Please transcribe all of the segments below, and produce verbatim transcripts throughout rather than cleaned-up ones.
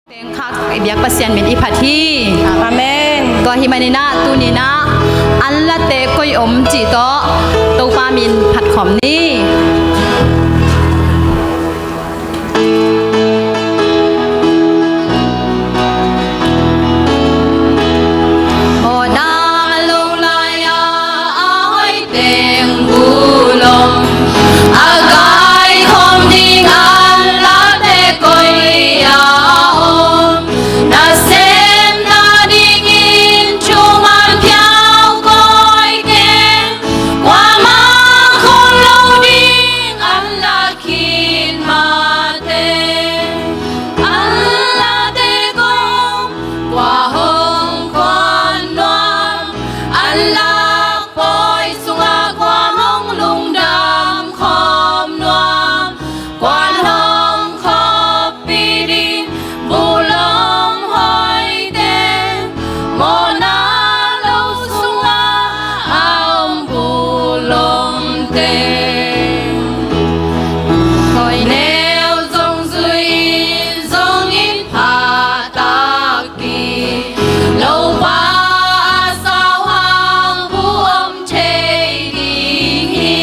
Teng khak i biak Pasian min i phat hi. Amen. Tua hi maninah tuninah an late koi om cih tawh Topa min phat khawm ni. Mawhna lo lai-a a hoih teng bulom a kaikhawm ding an late koi a om. Nasemna dingin thuman phiau kawite, kuamah khol lo ding an lak khit mate, an late koi om, kua hong kuan nuam, an lak pawi sungah kua hong lungdam khawm nuam, kuan hong khoppi ding bulom hoihte, mawhna lo sungah a om bulomte. Hoih neu zong zui in zong in pha tak hi. Lopa a sau hang bu om thei ding hi.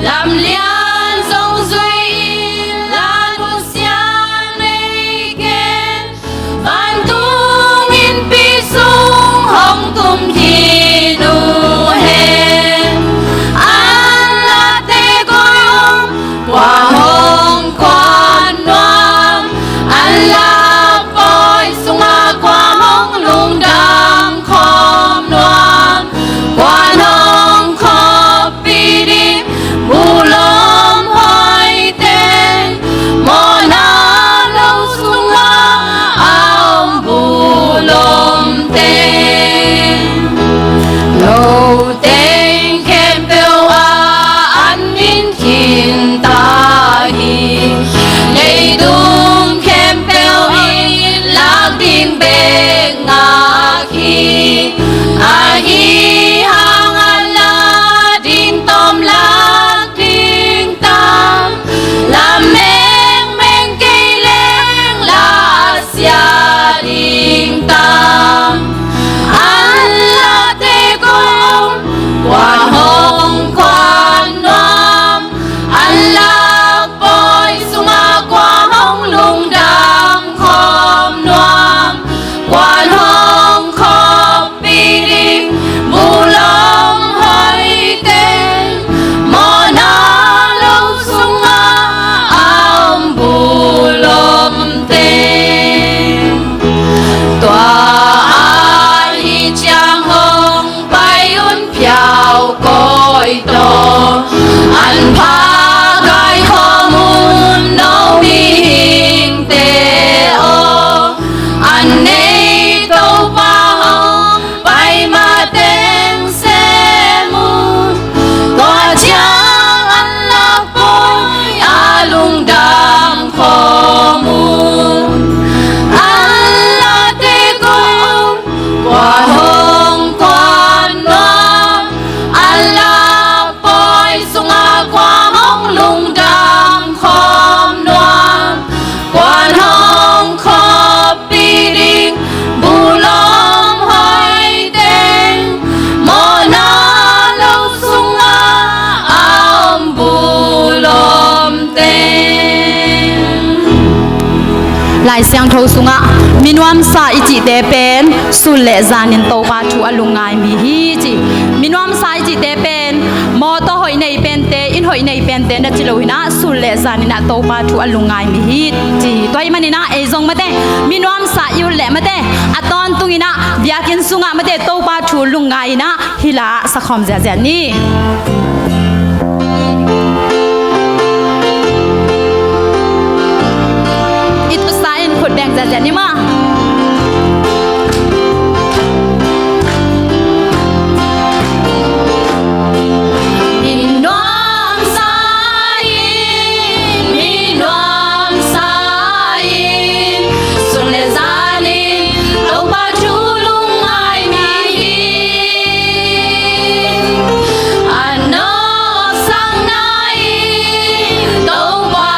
Lamlian zong zui in la nusia nei ken, vantung innpi sung hong tung khin uh hen. An late koi om, kua hong kuan nuam, an lak pawi sungah kua hong lungdam khawm nuam, kuan hong khoppi ding bulom hoihte, mawhna lo sungah a om bulomte. Lo teng khempeuh ah an min khin ta hi. Leitung khempeuh in lak ding bek ngak hi. Ahi hang an lak ding tawm lak ding tam, lam mengmeng kei leng lasia ding tam. An late koi om, kua hong kuan nuam, an lak pawi sungah kua hong lungdam khawm nuam, kuan hong khoppi ding bulom hoihte, mawhna lo sungah a om bulomte. Tua ahi ciang hong pai un phiau kawite, an pha kaikhawm un no mihingte aw. An nei Topa hong pai mateng sem un. Tua ciang an lak pawi a lungdam khawm un. An late koi om, kua hong kuan nuam, an lak pawi sungah kua hong lungdam khawm nuam, kuan hong khoppi ding bulom hoihte, mawhna lo sungah a om bulomte. Lai Siangtho sungah minuamsa i cihte pen sun le zanin Topa thu a lungngai mi hi ci. Minuamsa i cihte pen mawtaw hoih nei pente, inn hoih nei pente na ci lo hinah, sun le zaninah Topa thu a lungngai mi hi ci. Tua hi maninah ei zong mate minuamsa i ut leh mate a tawntunginah biakinn sungah mate Topa thu lungngai inah hih la ah sakhawm ziahziah ni. I tutsa in khut beng ziahziah ni maw. Minuamsa in, minuamsa in, sun le zanin Topa thu lungngai mi hi. A nawksakna in Topa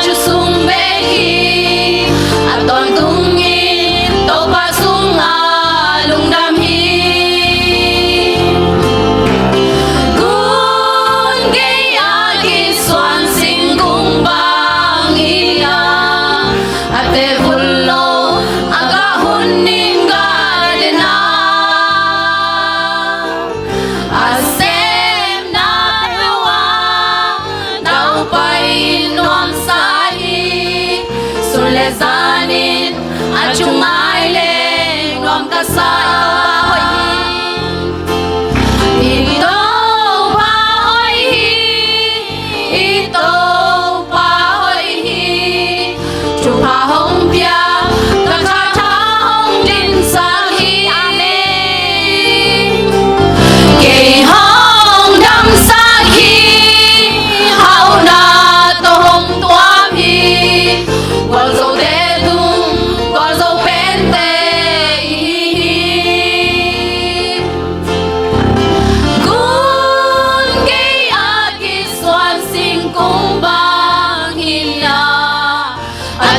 thu sung bek hi. A tawntung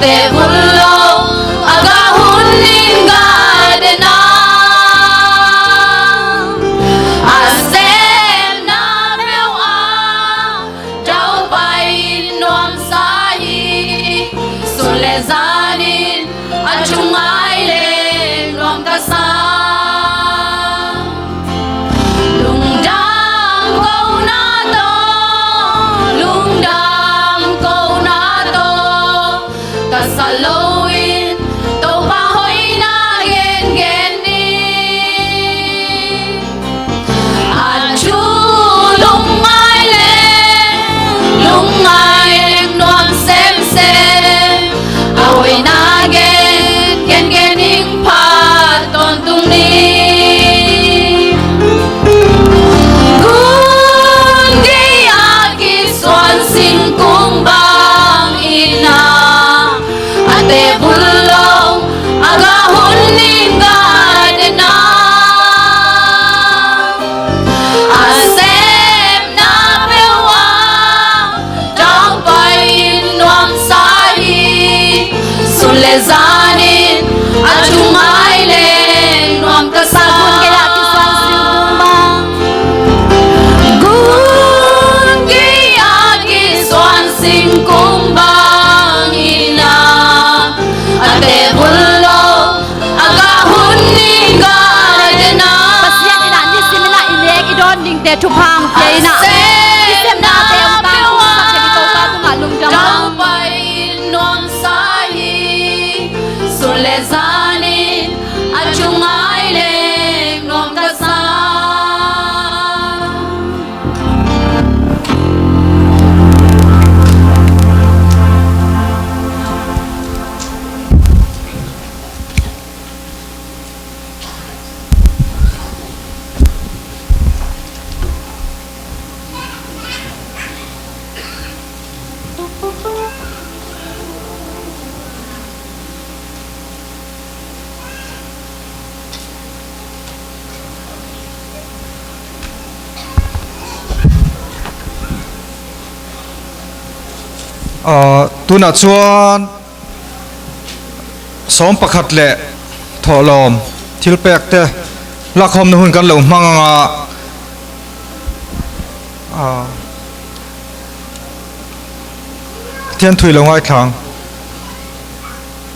Teh bul lo a gah hun in gah den a, a sepna peuh ah Topa in nuamsa hi. Sun le zanin a thu ngai leng nuam ka sa. Lungdam kohna tawh, lungdam kohna tawh ka sa loin Topa hoihna gengen ni. A thu lungngai leng, lungngai leng nuam semsem, a hoihna gen, gengen ning phat tawntung ni. Gun gei a kisuan singkung bang in a, a teh bul lo a gah hun in gah den a, a sepna peuh ah Topa in nuamsa hi. Sun le zanin a thu ngai leng nuam ka sa. Gun gei a kisuan singkung bang, gun gei a kisuan singkung bang in a, a teh bul lo a gah hun in gah den a. Pasian in a nisim in a i nek i dawn dingte thupha hong pia in a, i sepnate hong tangsak thei i Topa tungah lungdam hang. Topa in nuamsa hi. Sun le zanin a thu ngai leng nuam ka sa. Ah, tunah chuan sawm pakhat leh thawhlawm thilpekte lakhawmna hun kan lo hmang anga, ah, Pathian thu i lo ngaithlang.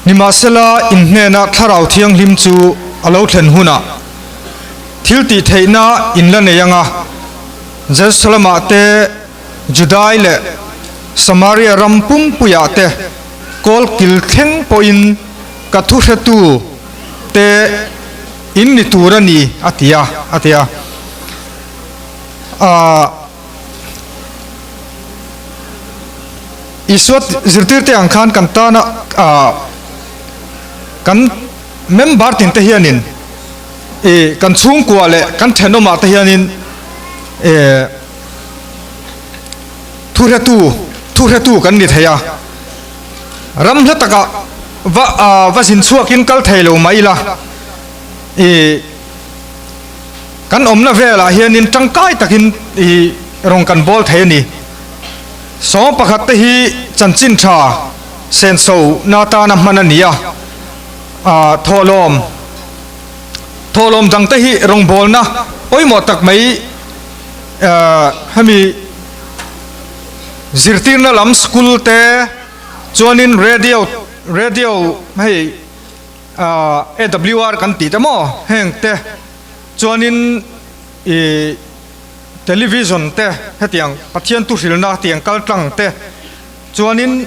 Nimahsela, in hnena Thlarau Thianghlim chu a lo thlen hunah thiltihtheihna in la nei anga, Jerusalemah te, Judai leh Samaria ram pumpuiah te, kawlkil thleng pawhin ka thuhretute in ni tur a ni, a ti a, a ti a. Ah, Isua zirtirte ang khan kan tana, ah, kan member tinte hianin, eh, kan chhungkua leh kan ṭhenawmah te hianin, eh, thuhretu, thuhretu kan ni thei a. Ram hla takah va, ah, va zin chhuakin kal thei lo mah ila, eh, kan awmna velah hianin ṭangkai takin i rawng kan bawl thei a ni. Sawm pakhat te hi chanchin ṭha senso na tana hman a ni a, a, thawhlawm, thawhlawm dangte hi rawngbawlna pawimawh tak mai, a, hemi zirtirna lam school te, chuanin radio, radio hei, a, A W R kan tih te maw, heng te, chuanin i television te, hetiang Pathian thu hrilhna tiang kaltlang te, chuanin,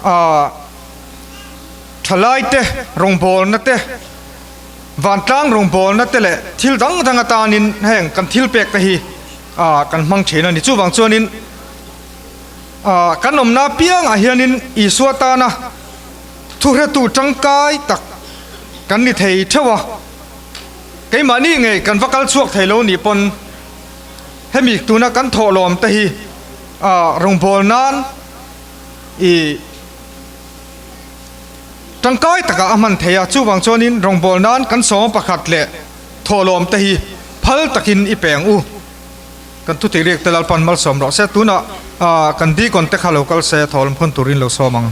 a, ṭhalai te, rawngbawlna te, vantlang rawngbawlna te leh thil dang dang atanin heng kan thilpek te hi, a, kan hmang ṭhin a ni. Chuvang chuanin, a, kan awmna piangah hianin Isua tana thuhretu ṭangkai tak kan ni thei theuh a. Keimahni ngei kan va kal chhuak thei lo nih pawn hemi tuna kan thawhlawm te hi, a, rawngbawlnain i ṭangkai takah a hman thei a, chuvang chuanin rawngbawlnain kan sawm pakhat leh thawhlawm te hi phal takin i peng u. Kan thutih riak te Lalpan malsawm rawh se. Tunah, a, kan deacon te kha lo kal se, thawhlawm khawn turin lo sawm ang.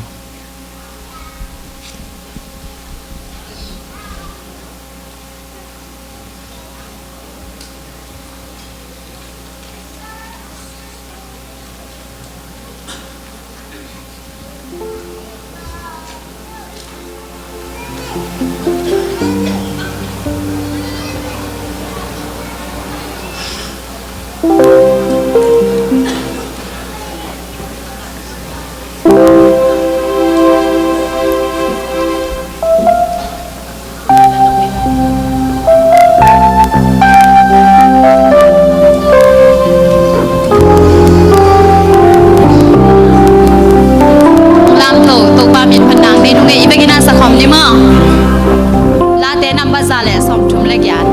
Lamto, Topa min phat nang nei nung ei, i bek in a sa khawm ni maw. Late nambat za le sawmthum le giat.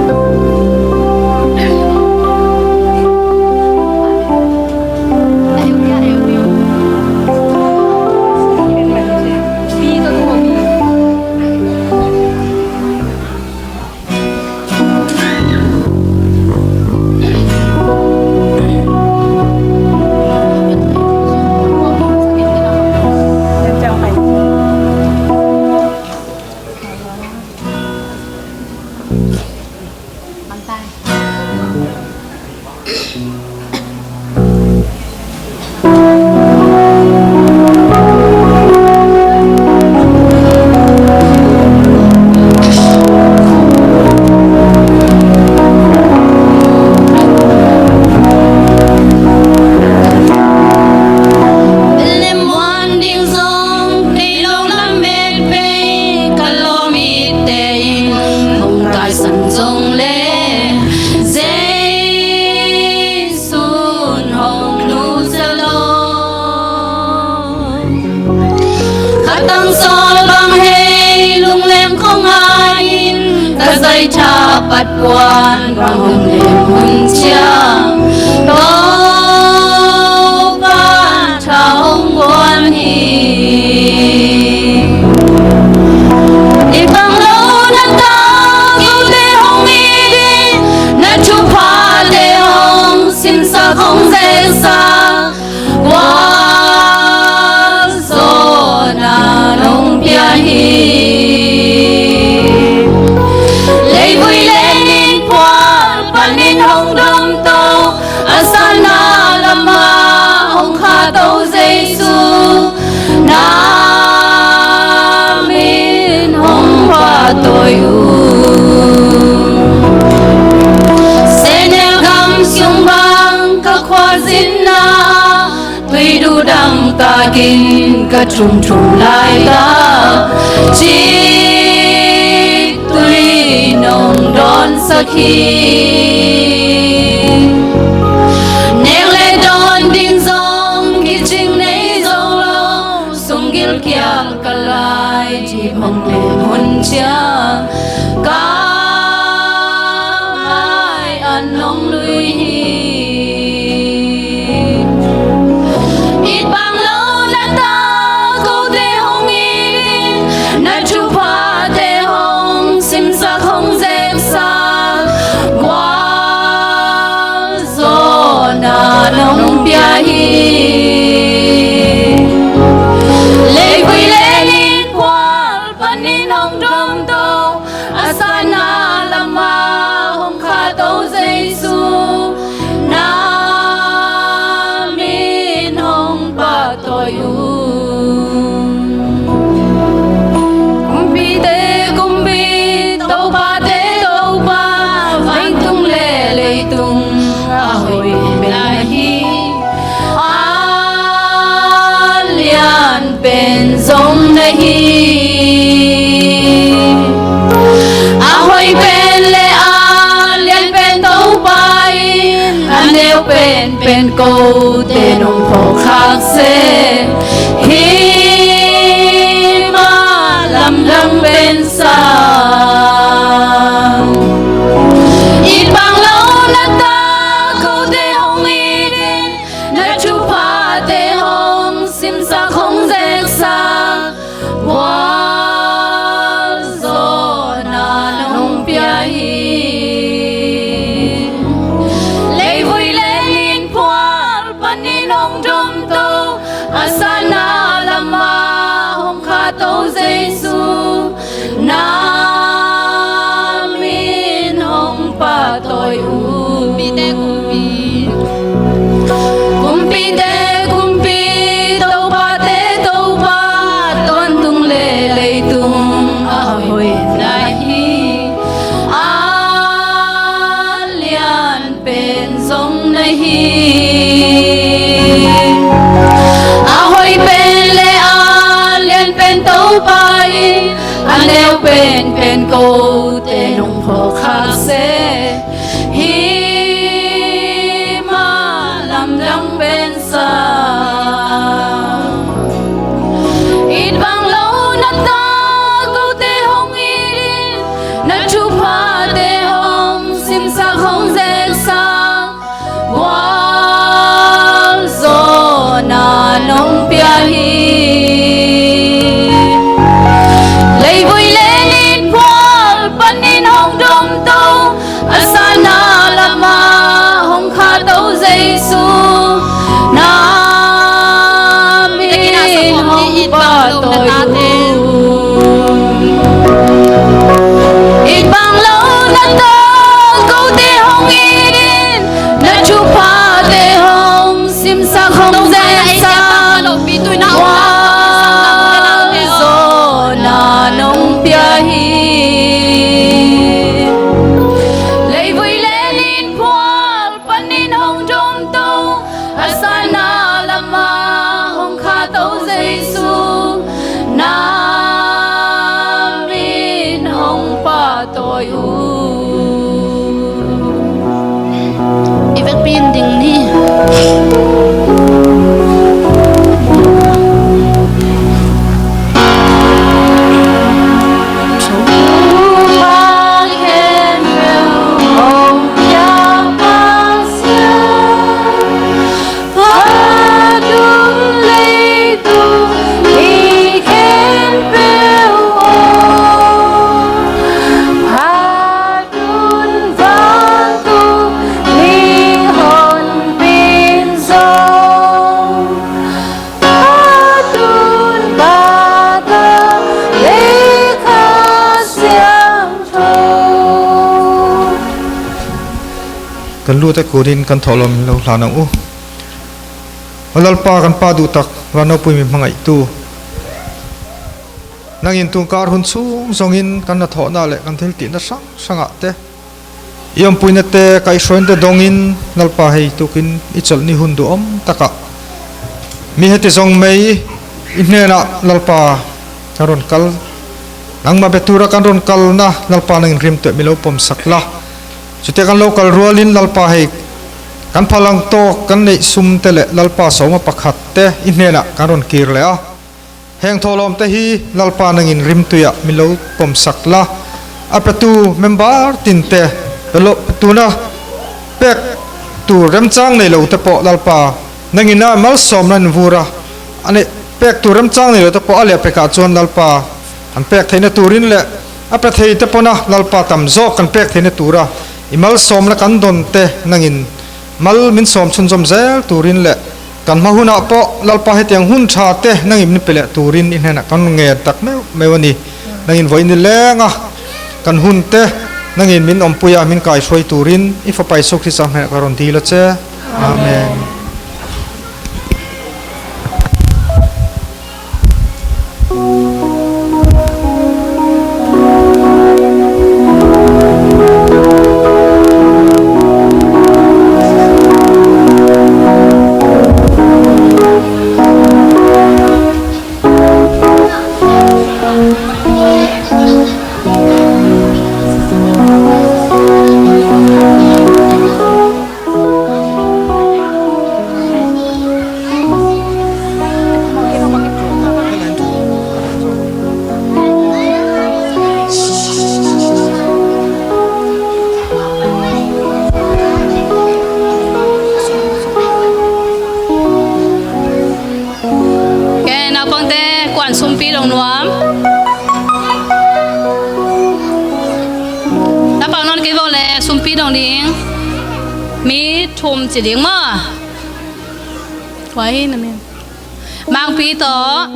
Lemmuan ding zong nei lo lamet pei, ka lawm itte in hong taisan zong le, Jesu'n hong nusia lo. Khatang sawl bang hei lungleng khong a-in, ka zaitha pat puan bang hong lem hun ciang, Topa tha hong guan hi. I pang lo na ta kote hong it in, na thuphate hong simsak hong zeksak, gualzawhna nong pia hi. Leivui le ningphual panin hong domto, a sanna lamah hong khahto Jesu, na min hong pahtawi un. Sehnel gam sung bang ka khualzinna, tui duh dangtakin ka thumthum laitak, ciktui nong dawnsak hi. Nek le dawn ding zong kicing nei zo lo, sunggil kial ka lai, jip hong lem hun ciang, ka mai-an nong lui hi. It bang lo na ta kote hong it in, na thuphate hong simsak hong zeksak, gualzawhna nong pia hi. Leivui le ningphual panin hong domto, a sanna lamah hong khahto Jesu, na min hong pahtawi un. Kumpite kumpi, topate topa, vantung le leitung a hoih pen na hi. A lian pen zong na hi. A hoih pen le a lian pen Topa in, a neu pen pen kote nong phawk khak seh, hih mah lamdang pen sang. It bang lo na ta kote hong it in, na thuphate hong simsak hong zeksak, gualzawhna nong pia hi. Leivui le ningphual panin hong domto, a sanna lamah hong khahto Jesu, na min hong pahtawi un. Kumpite kumpi, kumpite kumpi, topate topa, tawntung le leitung a hoih na hi. A lian pen zong na hi. A hoih pen le a lian pen Topa in, a neu pen pen kote nong phawk khak seh. Hi mah lamdang pen sang. It bang lo na ta kote hong it in, na thuphate hong simsak hong zel sang. Gualzawhna nong pia hi. Leivui le nin phual panin hong domto, a sana lamah hong khahto Jesu, na min hong pahtawi uh. It bang lo na ta kote hong it in, na thuphate hong simsak hong zel sang. Gualzawhna nong pia hi. Leivui le nin phual panin hong domto, a sana lamah hong khahto Jesu, na min hong pahtawi uh. I vekpi in ding ni. Kan lute kunin kan thawhlawm lo hlan ang uh. Aw Lalpa, kan Pa duhtak, vanopui mi hmangaihtu, nangin tungkar hun sung zongin kan na thawhna le kan thiltihna hrang hrangah te, i ompuinate, kaihhruainate dongin Lalpa hei tukin i celh ni hun duhom takah mi heti zong mei i hnenah Lalpa kan run kal, nangmah bia tura kan run kalna Lalpa nangin rimtuah mi lo pomsak la. Cutia kan lo kal rualin Lalpa hei kan phalang tawk kan neih sumte le Lalpa sawma pakhatte i hnenah kan run kir le a, heng thawhlawmte hi Lalpa nangin rimtuiah mi lo pomsak la. A petu member tinte, pelo petuna pek tu remcang nei lote pawh Lalpa nangin a malsawmna in vura, a neih pek tu remcang nei lote pawh a liah pekah chuan Lalpa an pek theihna turin le a pe theite pawna Lalpa tam zawk kan pek theihna tura i malsawmna kan dawnte nangin mal min sawm chhunzawm zel turin le kan hma hunah pawh Lalpa hetiang hun ṭhate nangin min pe leh turin i hnenah kan ngen tak meuh meuh a ni. Nangin vawiin ni lenga kan hunte nangin min awmpui a, min kaihruai turin i Fapa Jesu Krista hmaiah ka rawn dil a che. Amen. Ke naupangte, kuan sumpi dong nuam? Naupang nawn kei vawng le sumpi dong ding. Mi thum ci ding maw? Kuai na min. Mangpi tawh,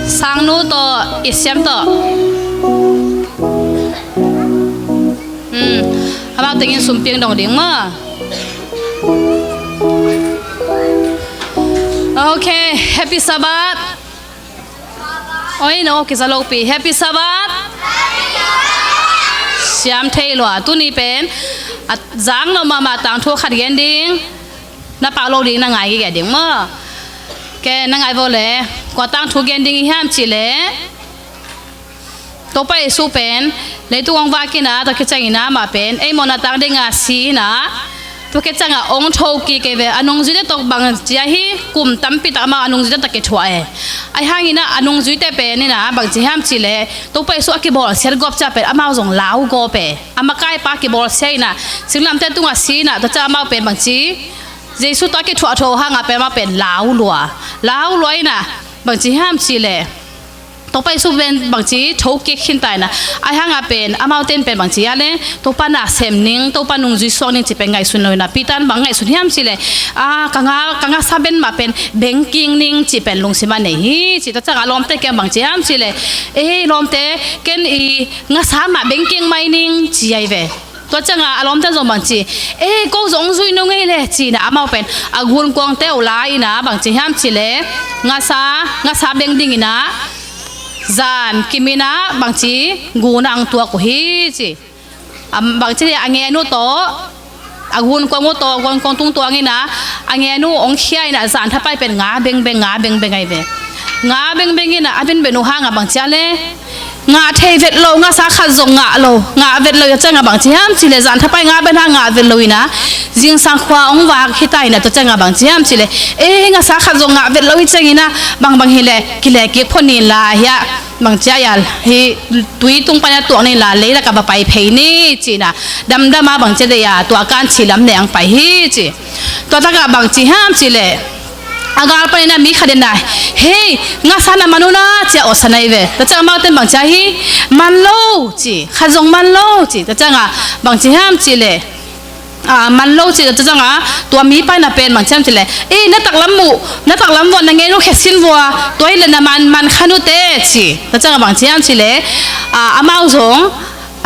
Sangnu tawh, Isiam tawh. Hmm. Amau tengin sumpi dong ding maw? Okay, Happy Sabbath. Oi, no, kisa lopi. Happy Sabbath. Siam thei lua. Tuni pen a zang lo mahmah tangthu khat gen ding. Na pau lo ding na ngai gige ding maw? Ke na ngai vo le, kua tangthu gen ding i hiam cih le, Topa Jesu pen leitung hong vak in a, tua khit ciangin a mah pen ei mawhna tang dingin a si in a, tua khit ciangin a hong thokik ei ve. A nungzuite tawh bang ci a hi, kum tampi tak amau a nungzuite tawh kithuah e. Ahi hangin a, a nungzuite pen in a bang ci hiam cih le, Topa Jesu a kibawlsiat gawp ciang pen amau zong lau gawp e. A makaipa kibawlsia in a, singlamteh tungah si in a, tua ciang amau pen bang ci, Jesu tawh a kithuah tho hangah pen amau pen lau lua. Lau lua in a, bang ci hiam cih le, Topa Jesu pen bang ci, thokik khin ta in a. Ahi hangah pen amaute in pen bang ci a le, Topa na sem ning, Topa nungzui suak ning cih pen ngaihsun lo in a, Peter in bang ngaihsun hiam cih le, a, ka nga, ka ngasa ben mah pen beng kik ning cih pen lungsim a nei hi ci. Tua ciangin a lawmte kiang bang ci hiam cih le, ei lawmte, ken i ngasa mah beng kik mai ning ci ahi ve. Tua ciangin a lawmte zong bang ci, ei ko zong zui nung ei le ci in a, amau pen a gunkuangte uh la in a bang ci hiam cih le, ngasa, ngasa beng dingin a zan kim in a bang ci, gun ah hong tuak uh hi ci. A bang ci le, a ngen uh tawh, a gunkuang uh tawh, a gunkuang tung tuang in a, a ngen uh hong khia in a, zan thapai pen nga bengbeng, nga bengbeng ahi ve. Nga bengbeng in a, a benben uh hangah bang ci a le, ngah thei vet lo, ngasa khat zong ngah lo, ngah vet lo. Tua ciangin a bang ci hiam cih le, zan thapai nga ben hang ngah vet lo in a, zingsang khua hong vak hi ta in a, tua ciangin a bang ci hiam cih le, ei ngasa khat zong ngah vet lo hi ciangin a, bangbang hi le, kile kik phot ni in la hi a, bang ci a, hih tui tung pan a tuak ni in la, lei lakah va pai phei ni ci in a, damdam a bang ci a, tua kan ci lam ne hong pai hi ci. Tua takah bang ci hiam cih le, a gal panin a mi khat in a, hei, ngasa na man un a ci a awsan ahi ve. Tua ciangin amaute in bang ci a hi, man lo ci, khat zong man lo ci. Tua ciangin a bang ci hiam cih le, a, man lo ci. Tua ciangin a tua mipa in a pen bang ci hiam cih le, ei, na taklam uh, na taklam vuah na ngen uh khia sin vua, tua hi le na man, man kha nu te ci. Tua ciangin a bang ci hiam cih le, a, amau zong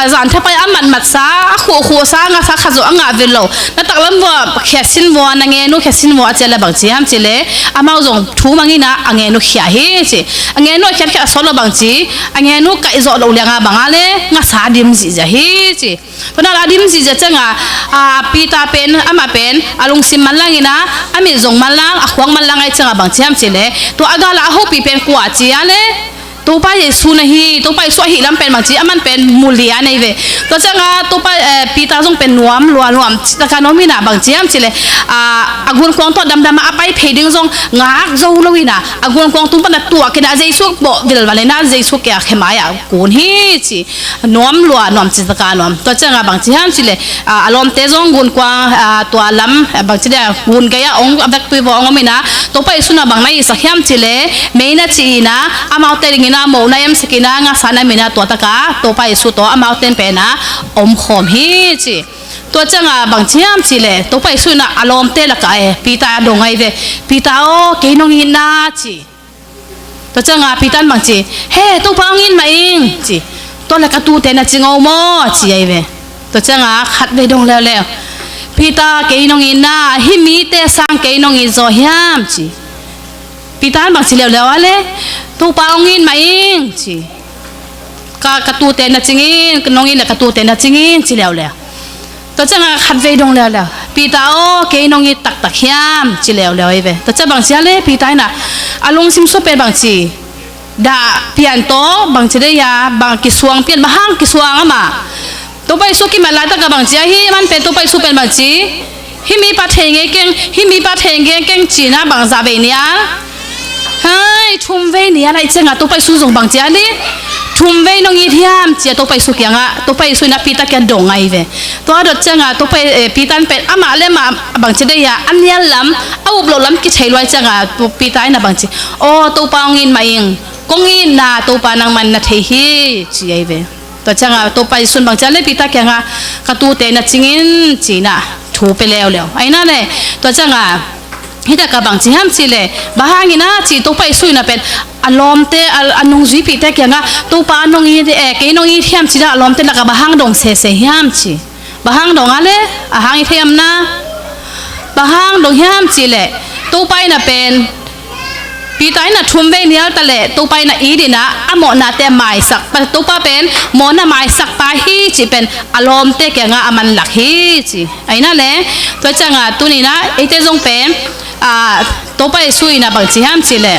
a zan thapai a matmatsa, a khuhkhuhsa, a ngasa khat zong a ngah vet lo, na taklam vua khia sin vua, na ngen uh khia sin vua a ci a le bang ci hiam cih le, amau zong thu mang in a, a ngen uh khia hi ci. A ngen uh a khiat khiat a sawt lo bang ci, a ngen uh kaih zawh loh liang a bang a le, ngasa dim zihziah hi ci. Tua na la dim zihziah ciangin a, a, Peter pen, amah pen a lungsim manlang in a, a mit zong manlang, a khuak manlang ahih ciangin a bang ci hiam cih le, tua a gal ah a hopih pen kua ci a le, Topa Jesu na hi. Topa Jesu ahih lam pen bang ci, aman pen mu lian ahi ve. Tua ciangin a Topa, eh, Peter zong pen nuam lua, nuam cih tak a nuam in a, bang ci hiam cih le, a, a gunkuang tawh damdam a a pai phei ding zong ngak zo lo in a, a gunkuang tung pan a tuak in a, Jesu bawh vilvel in a, Jesu kiang a khemai a kun hi ci. Nuam lua, nuam cih tak a nuam. Tua ciangin a bang ci hiam cih le, a, a lawmte zong gunkuang, a, tua lam, a, bang ci dia, gun gei ah hong a vekpi vua hong om in a, Topa Jesu in a bang na hisak hiam cih le, mei na cih in a, amaute dingin a mo na hiamsak in a, ngasa na min a, tua tak a Topa Jesu tawh amaute pen a omkhawm hi ci. Tua ciangin a bang ci hiam cih le, Topa Jesu in a a lawmte lakah e, Peter a dong ahi ve. Peter aw, kei nong it na ci. Tua ciangin a Peter in bang ci, he, Topa hong it mah ing ci. Tua le ka tuute na ci ngei maw ci ahi ve. Tua ciangin a khatvei dong leuleu. Peter, kei nong it na, hih mite sang kei nong it zaw hiam ci. Peter in bang ci leuleu a le, Topa hong it mah ing ci. Ka, ka tuute na ci ngei, nong it le ka tuute na ci ngei ci leuleu. Tua ciangin a khatvei dong leuleu. Peter aw, kei nong it taktak hiam ci leuleu ahi ve. Tua ciangin bang ci a le, Peter in a, a lungsim sung pen bang ci, dah pian tawh bang ci dei a, bang kisuang pian, bang hang kisuang amah. Topa Jesu kimat laitak a bang ci a, hih man pen Topa Jesu pen bang ci, hih mipa thei ngei keng, hih mipa thei ngei keng ci in a bang za vei nial. Hai, thum vei nial ahih ciangin a Topa Jesu zong bang ci a le, thum vei nong it hiam ci a Topa Jesu kiangah, Topa Jesu in a Peter kiang dong ahi ve. Tua dot ciangin a Topa, eh, Peter in pen amah le amah bang ci dei a, a nial lam, a up loh lam kithei lua ahih ciangin a Peter in a bang ci, aw, Topa hong it mah ing, kong it na Topa nangman na thei hi ci ahi ve. Tua ciangin a Topa Jesu in bang ci a le Peter kiangah, ka tuute na ci ngei ci in a thu pia leuleu. Ahi na le, tua ciangin a, hih tak a bang ci hiam cih le, bang hangin a ci Topa Jesu in a pen, a lawmte, a, a nungzuipihte kiangah, Topa nong it, eh, kei nong it hiam ci in a a lawmte lakah bang hang dong sese hiam ci. Bang hang dong a le, a hang i thei hiam na. Bang hang dong hiam cih le, Topa in a pen, Peter in a thu um vei nial ta leh Topa in a it in a, a mawhnate maisak pa, Topa pen mawhna maisak pa hi cih pen a lawmte kiangah a manlak hi ci. Ahi na leh, tua ciangah tuni in a eite zong pen, a, Topa Jesu in a bang ci hiam cih leh,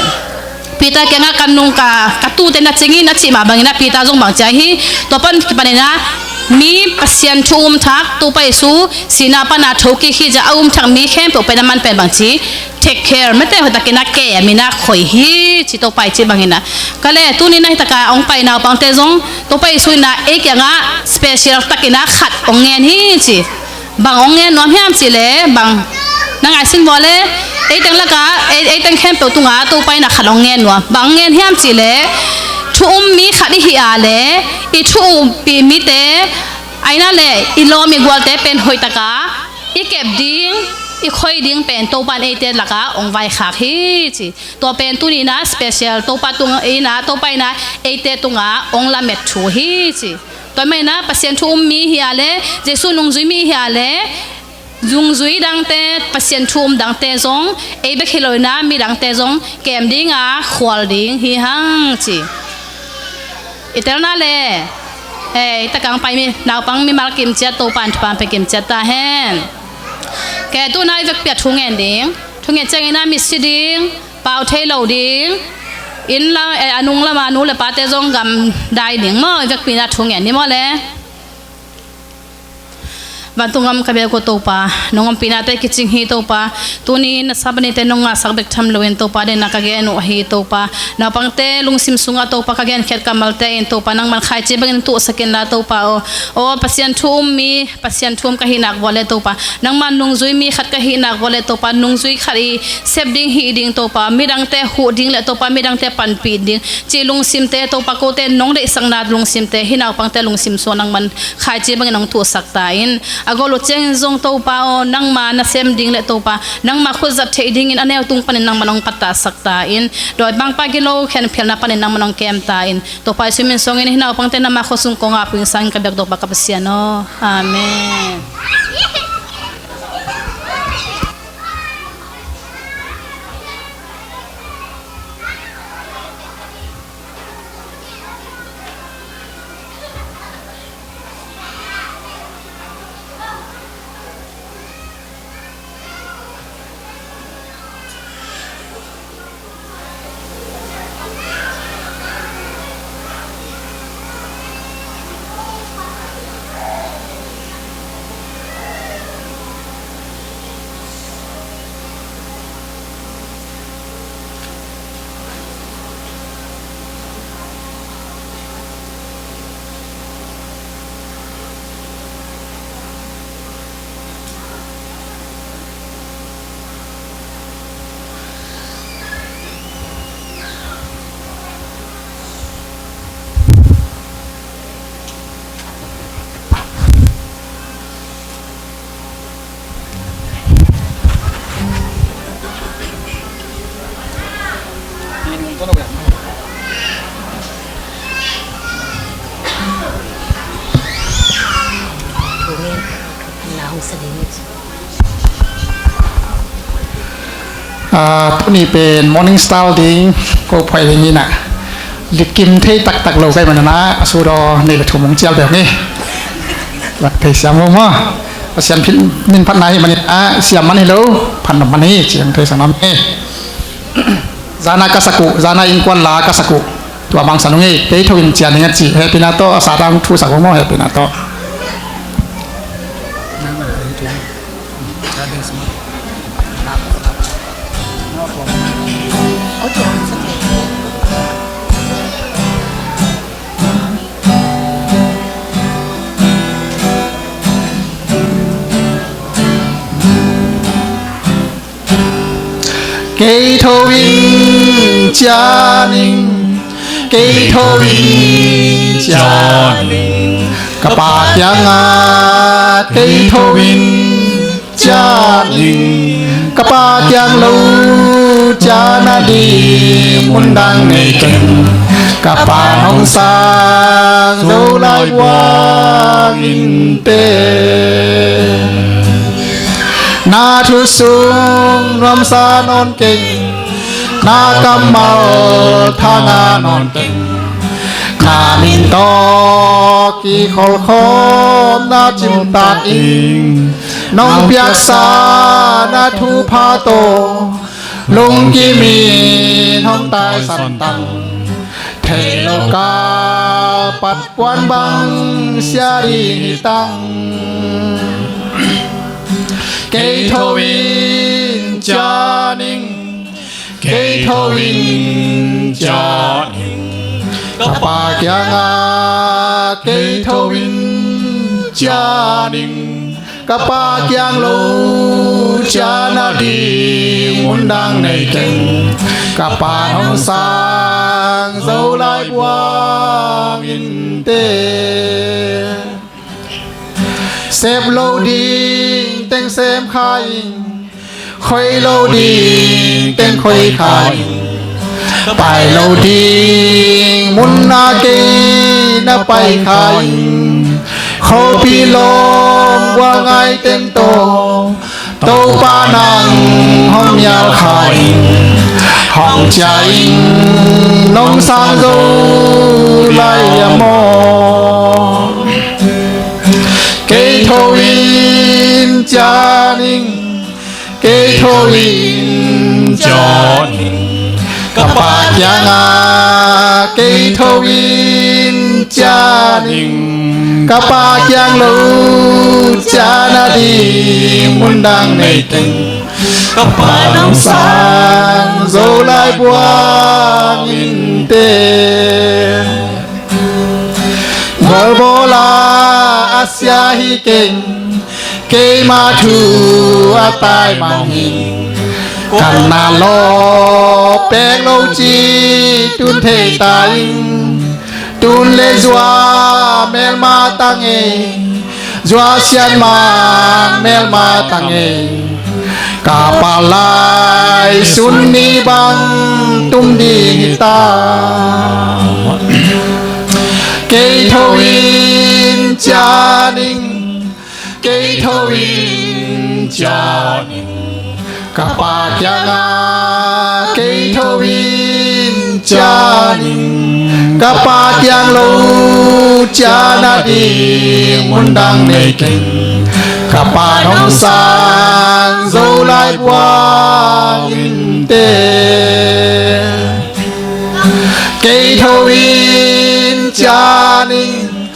Peter kiangah ka nung ka, ka tuute na cing in a cih mah bangin a Peter zong bang ci hi. Tua pan kipan in a mi Pasian thu um thak, Topa Jesu sihna pan a thokik hi ciang a um thak mi khempeuh pen a man pen bang ci, take care, mite hoih takin a kem in a khoi hi ci, Topa i cih bangin a. Ka leh tuni in a hi tak a hong pai naupangte zong Topa Jesu in a ei kiangah special takin a khat hong ngen hi ci. Bang hong ngen nuam hiam cih leh, bang na ngaihsun vua leh, ei teng lakah, ei, ei teng khempeuh tungah Topa in a khat hong ngen nuam. Bang hong ngen hiam cih leh, thu um mi khat i hih a leh, i thu umpih mite, ahi na leh i lawm i gualte pen hoih tak a i kep ding, i khoi ding pen Topa in eite lakah hong vaikhak hi ci. Tua pen tuni in a special Topa tung in a, Topa in a eite tungah hong lamet thu hi ci. Tua ahih manin a Pasian thu um mi hi a leh, Jesu nungzui mi hi a leh, nungzui dangte, Pasian thu um dangte zong, ei bek hi lo in a midangte zong kem ding a khual ding hi hang ci. I tel na leh, eh, i tak a hong pai mi, naupang mimal kim ciat, Topa in thupha pia kim ciat ta hen. Kei tu in a i vekpi a thu ngen ding, thu ngen ciangin a misi ding, pau thei lo ding, inn lam, eh, a nung lam a nu leh pate zong gamdai ding maw, i vekpi in a thu ngen ni maw leh. Vantung gam ka biak uh Topa, nong ompihna tawh kicing hi Topa. Tuni in a Sabbath nite nong ngahsak bek tham lo in Topa, den a ka gen uh ahi Topa. Naupangte lungsim sungah Topa ka genkhiat kammalte in Topa, nangman khaici bangin tuhsak inla Topa aw. Aw Pasian thu um mi, Pasian thu um ka hih nak vua leh Topa, nangman nungzui mi khat ka hih nak vua leh Topa, nungzui khat i sep ding hih ding Topa, midangte huh ding leh Topa, midangte panpih ding cih lungsimte Topa, kote nong deihsakna lungsimte hih naupangte lungsim sungah nangman khaici bangin hong tuhsak ta in. A gol uh ciangin zong Topa aw, nangma nasem ding leh Topa, nangma khut zat theih dingin a neu tung panin nangman hong pattahsak ta in. Dawimangpa gilo khenphialna panin nangman hong kem ta in. Topa Jesu min suangin hih naupangte nangma khuasung kong a puing sangin ka biak Topa ka Pasian aw. Amen. Ah, tuni pen Morning Star ding ko phuai ding hi na. Likim thei taktak lo ka hih manin a, a sut aw, nih le thum hong cial peuh ni. Lak thei siam lo maw. Pasian min phatna hi manin a, siam man hi lo, phat nop man hi, ciang thei sang nam hi. Zan a ka sak uh, zan a innkuan la ka sak uh. Tua mangsan ung ei, kei tho in cian ing a ci, hehpihna tawh a sat a hong thusak uh maw, hehpihna tawh. Kei tho in cian ing, kei tho in cian ing, ka Pa kiangah kei tho in cian ing, ka Pa kiang lo cian a ding mun dang nei keng, ka Pa hong sang zo lai buang in teh. Na thu sung nuamsa nawn keng, Na kammal thang a nawn keng, na min tawh kikholhkhawm na cimtak ing. Nong piaksa na thupha tawh lungkim in hong taisan tang. Thei lo ka pat kuan bang sia ding hi tang. Kei tho in ciah ning, kei tho in ciah ning, ka Pa kiangah kei tho in ciah ning. Ka Pa kiang lo ciah nading mun dang nei keng. Ka Pa hong sang zo lai buang in teh. Sep lo ding teng sem kha ing, khoi lo ding teng khoi kha ing. Pai lo ding mun ah kei na pai kha ing. Khuapi lawm gualngai teng tawh Topa nang hong mial kha ing. Hong ciah ing, nong sang zo lai a maw. Kei tho in ciah ning, kei tho in ciah ning, ka Pa kiangah kei tho in ciah ning. Ka Pa kiang lo ciah nading mun dang nei keng. Ka Pa hong sang zo lai buang in teh. Golbawl a sia hi keng, keima thu a taimang hi. Kan na lawh pek lo ci tun thei ta ing. Tun le zua melma ta ngei, zua sian man melma ta ngei. Ka Pa lai sun ni bang tum ding hi ta. Kei tho in ciah ning, kei tho in ciah ning, ka Pa kiangah kei tho in ciah ning. Ka Pa kiang lo ciah nading mun dang nei keng. Ka Pa hong sang zo lai buang in teh. Kei tho in ciah ning,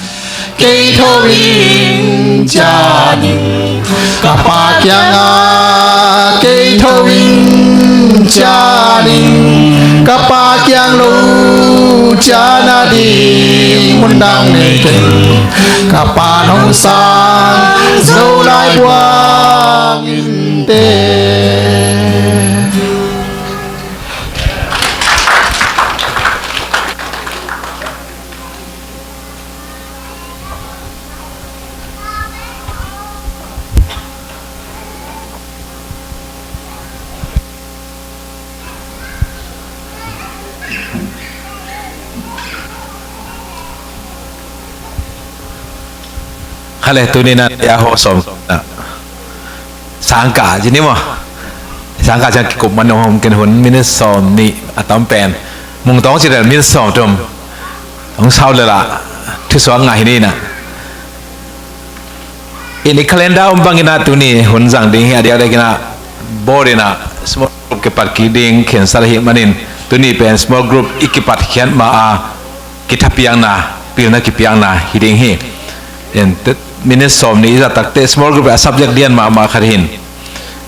kei tho in ciah ning, ka Pa kiangah kei tho in ciah ning. Ka Pa kiang lo ciah nading mun dang nei keng. Ka Pa hong sang zo lai buang in teh. Kha le, tuni na ya ho som na. Sangka ci ni maw. Sangka ciang kikup man hong hom ken hun minit sawm nih a tam pen. Mung tawng ci rel minit sawm tum. Hong sau le la. Thusuak ngah hi ni na. In i calendar om bangin ah tuni hun zang ding hi a diakdiak in ah board in ah small group kipat kik ding khensat ahih manin tuni pen small group i kipat khiat ma a kithapiakna, pilna kipiakna hi ding hi. In te, minute sawm nih i zat takte small group a subject lian mahmah khat hin.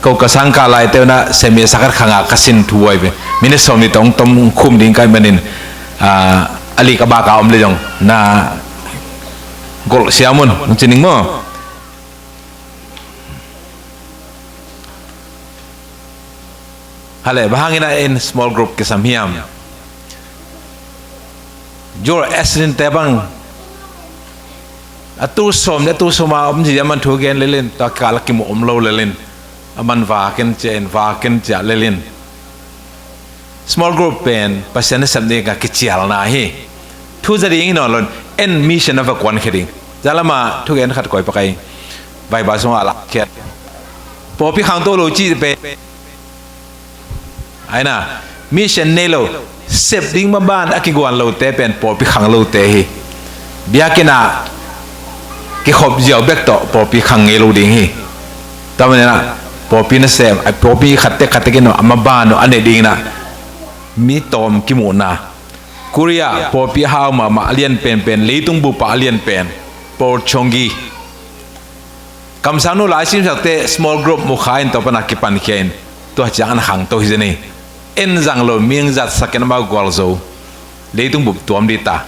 Ko ka sangka laite un ah semi sakhat khang a ka sin thu huai ve. Minute sawm nih tawh hong tom khum ding ka hih manin, ah, a lik a bak a om le zong na golh siam un, hong ci ning maw? Hale, bang hangin ah in small group kisam hiam? Zoroastrian te bang a tu sawm le a tu sawm a om ci a man thu gen lelin, tua kal a kimu om lo lelin, a man vakin cia in vakin cia lelin. Small group pen Pasian nasem ding a kicialna hi. Thu za ding hi nawn lo in, en mission a va kuan khia ding. Zalama thugen khat koi pakai Bible sungah a lakkhiat. Pawlpi khangto lo cih pen ai na, Mission nei lo, sep ding maban a kiguan lote pen pawlpi khang lote hi. Biakinn ah kikhop ziau bek tawh pawlpi khang ngei lo ding hi. Tua manin ah pawlpi nasem, a pawlpi khat tek khat tek in a maban uh a neih dingin ah mi tawm kimuhna. Korea pawlpi a hau mahmah, a lian penpen, leitung bup ah a lian pen, Paul Chung-hee. Kamsangnu lai simsakte small group mukha in tua pan a kipankhia in tua ciang an khangto hi zen hi. En zang lo, mi zatsak in amau gualzo, leitung bup tuam ding ta.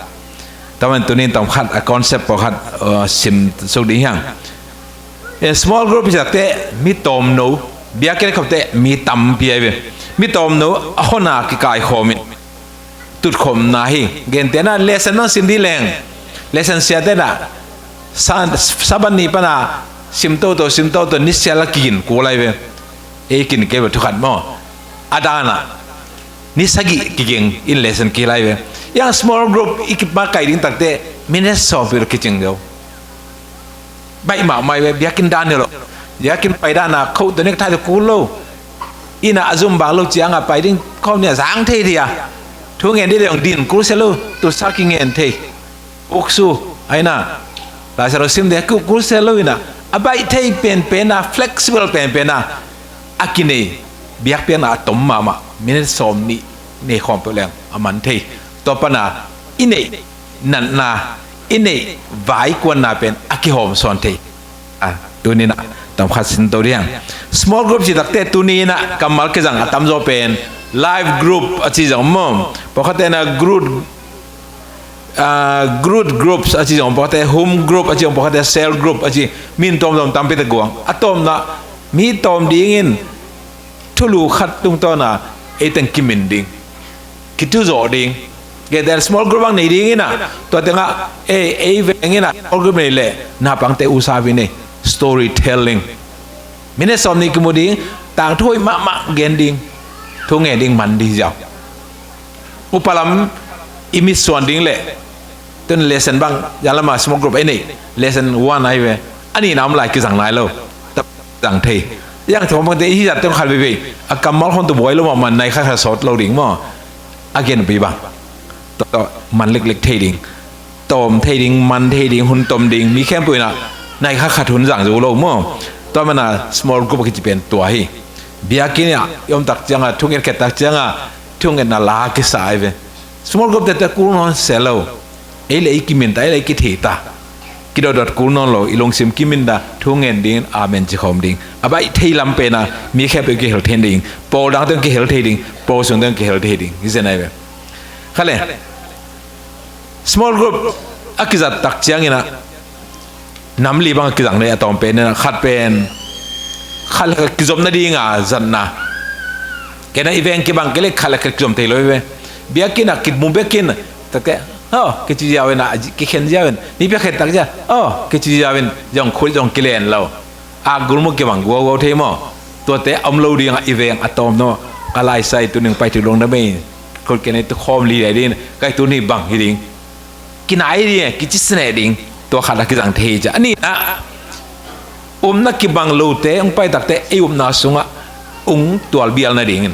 Tua manin tuni in tawm khat a concept pawlkhat, uh, sim suk ding hi hang. Eh, small group hi sakte mi tawmno, biakinn khopte mi tampi ahi ve. Mi tawmno a hon a kikaikhawm in tutkhopna hi. Gentehna lesson nang sim ding leng, lesson siate na sa-, Sabbath ni pan a sim toto, sim toto, ni sia la kigin kul ahi ve. Ei kin kei bel thu khat maw, a dan ah ni sagih kiging in lesson kihel ahi ve. Yang small group i kimakai ding takte minute sawm peuh kicing deuh. Baih mahmah hi ve, biakinn dan hi lo. Biakinn pai dan a coat tawh necktie tawh kul lo. Inn ah a zum bang lo ciang a pai ding khawm ni a zang thei thei a. Thu ngen ding leh hong din kul se lo, tu sa kingen thei. Uksu, aina, Lai Siangtho sim ding a kul kul se lo in ah, a baih thei penpen a, flexible penpen a, a kinei, biakpiakna a tom mahmah, minute sawm nih nei khawm peuh leng a man thei. Tua pan a i neih natna, i neih vaikuanna pen a kihawm sawn thei. Ah, tuni in ah tawm khat sin to ding. Small group ci takte tuni in ah kammal kizang a tamzaw pen life group a ci zong maw. Pawlkhatte na group, ah, group groups a ci zong, pawlkhatte home group a ci zong, pawlkhatte cell group a ci, min tawmtawm tampi tak guang. A tawmna mi tawm dingin thulu khat tungtawn a ei teng kimin ding, kituzawh ding. Gentehna small group bang nei ding in ah, tua teng ah ei, ei veng in ah small group nei leh naupangte usa vi nei, story telling. Minute sawm nih kimu ding, tangthu hoih mahmah gen ding, thu ngen ding man ding ziau. Upa lam i mit suan ding leh, tun lesson bang, zan lam a small group ei nei, lesson one ahi ve. A nihna om lai kizang nai lo. Zang thei. Yang thong bangte i hi zat teng khat veivei a kammal hon tu buai lo mahmah, nai khat khat sawt lo ding maw. A genpi bang, tua man leklek thei ding, tawm thei ding, man thei ding, hun tom ding, mi khempeuh in ah nai khat khat hun zang zo lo maw. Tua man a small group a kici pen tua hi. Biakinn ah i om tak ciang a, thunget khet tak ciang a, thungetna la kisa ahi ve. Small group tete kul nawn se lo. Ei le ei kimin ta, ei le ei kithei ta. Kidotdot kul nawn lo, i lungsim kimin ta, thu ngen ding, amen ci khawm ding. A baih thei lam pen a, mi khempeuh kihel thei ding, pawl dang teng kihel thei ding, pawl sung teng kihel thei ding. Hi zen ahi ve. Khale. Small group a kizat tak ciangin ah nam li bang a kizang nei a tawm pen in ah, khat pen khat le khat kizom nading a zatna. Kei na i veng kibang kei le khat le khat kizom thei lo hi ve. Biakinn ah kimu bekin takte, oh, kici ziau in ah, kikhen ziau in, ni pia khet tak zia, oh, kici ziau in, zong khut zong kilen lo. A gulmuk kibang guauguau thei maw. Tuate a om lo ding ah i veng a tawm no. Ka laisai tuning pai thu lung na mei, khut kei na i tu khawm li dai ding, kai tuni bang hi ding. Kinai ding, kici sine ding. Tua khat a kizang thei cia. A nihna, umna kibang lote hong pai takte ei upna sungah hong tualbial nadingin,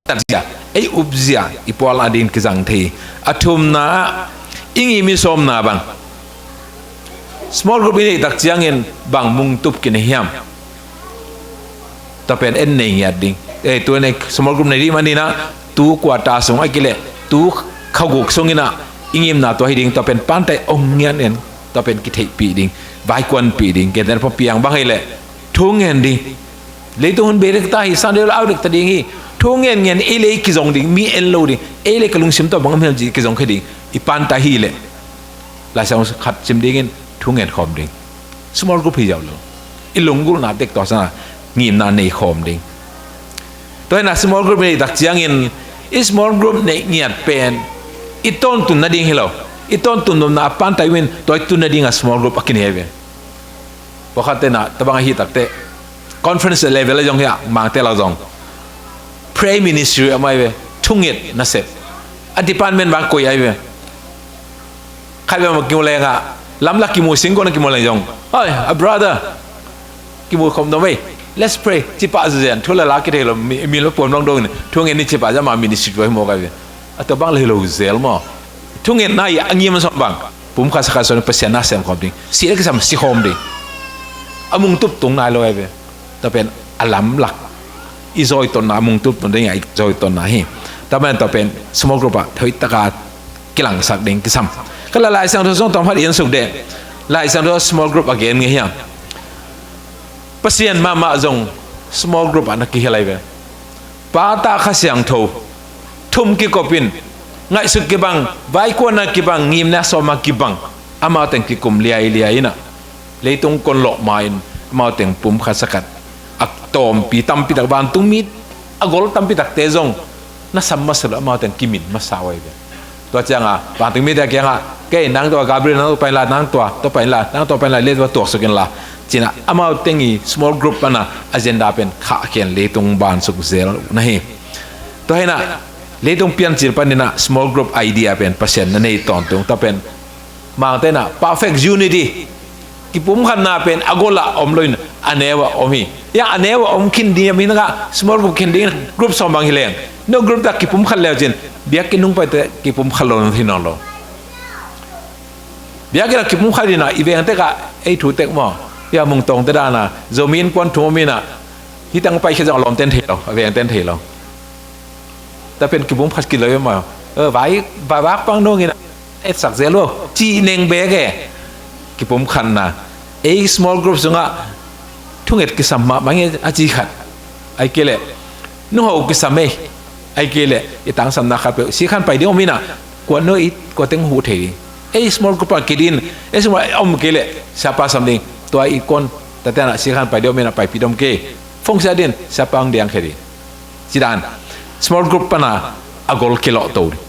tat zia, ei up zia, i pual a ding kizang thei. A thumna ah i ngim i sawmna bang, small group i neih tak ciangin bang mungtup kinei hiam? Tua pen en nei ngiat ding. Eh, tu nei small group nei ding man in ah, tu quarter sung a kileh, tu khaguk sung in ah i ngimna tua hi ding, tua pen pantai ong ngiat en, tua pen kitheihpih ding, vaikuanpih ding, gentehna papiang bang hi leh thu ngen ding. Leitung hun bei dek ta hi, Sunday lo au dek ta ding hi. Thu ngen ngen ei le ei kizong ding, mi en lo ding, ei le ka lungsim tawh bang om hiam ci kizong khe ding. I pantai hi leh Laisiang khat sim dingin thu ngen khawm ding. Small group hi ziau lo. I lunggulhna tek tua sana ngimna nei khawm ding. Tua hi na small group nei tak ciangin i small group nei ngiat pen i tawntun nading hi lo. I tawntun nopna a pantai uh in tua i tun nading a small group a kinei ve. Pawlkhatte na tabang ahi takte conference level a zong hi a, mangte lak zong pray ministry a mai ve, thunget nasep. A department bang koi ahi ve. Khat bang kimu leng a, lamlak kimu singkona kimu leng zong, oi, a brother, kimu khom dong vei. Let's pray. Cipah zen, thu le la kithei lo, mi, mi lo puam dongdong in, thungen ni cipah zama ministry tua hi maw kai ve. A tua bang le lo zel maw. Thungetna i a ngim sawm bang. Pumkhat sakhat sawm Pasian na sem khawm ding. Si le kisam si khawm ding. A mung tup tung nai lo ai ve. Tua pen a lamlak. I zawi tonna, a mung tup tung ding a i zawi tonna hi. Tua pen, tua pen small group ah, thoi taka kilangsak ding kisam. Kala Lai Siangtho sung tawm khat i en suk deh. Lai Siangtho small group a gen nge hiam. Pasian mahmah zong small group ah na kihel ai ve. Pa, Ta, Kha Siangtho thum kikopin, ngaihsut kibang, vaikuana kibang, ngimna sawma kibang, amau teng kikum liailiai inah leitung kon lawh ma-in amau teng pumkhat sakhat a tawmpi tampi tak vantung mi a gol tampi takte zong na sam masa lo, amau teng kimin masa uh ai ve. Tua cianga vantung mite a kiangah, kei nang tua Gabriel nang tua painla, nang tua tua painla, nang tua painla, le tua tuaksuk inla, cinah amau teng i small group pana agenda pen khahkhen leitung bansuk zel na hi. Tua hinah leitung piancil paninah small group idea pen Pasian na nei tawntung. Tua pen Mangte na perfect unity, kipumkhatna pen a golah om loin a neu ah om hi. Ia a neu ah om khin ding a mi naka small group khin ding group sawm bang hi leng, no group tak kipumkhat leu cin biakinn nung paite kipumkhat lo na thi nawn lo. Biakinn a kipumkhat inah i veng tekah ei thu tek maw, ia mungtawngte dana Zomi innkuan thu om inah hitang paikhe zong a lawmten thei lo, a vengten thei lo. Tua pen kipumkhat kilo i maw. Vai, vai vak pang nungin etsak zel lo cih neng bek e. Kipumkhatna, ei small group sungah thunget kisam mahmah nge a ci khat. Ai kei leh nungho kisam ei. Ai kei leh i tangsamna khat peuh sikhan pai ding om inah, kua no i kua teng huh thei ding. Ei small group ah kidin, ei small a om kei leh siapa sam ding. Tua i kon tatenah sikhan pai ding om inah paipih dom kei. Phongsia din siapa hong diang khe ding. Cidan small group pana a gol kilawh to ding.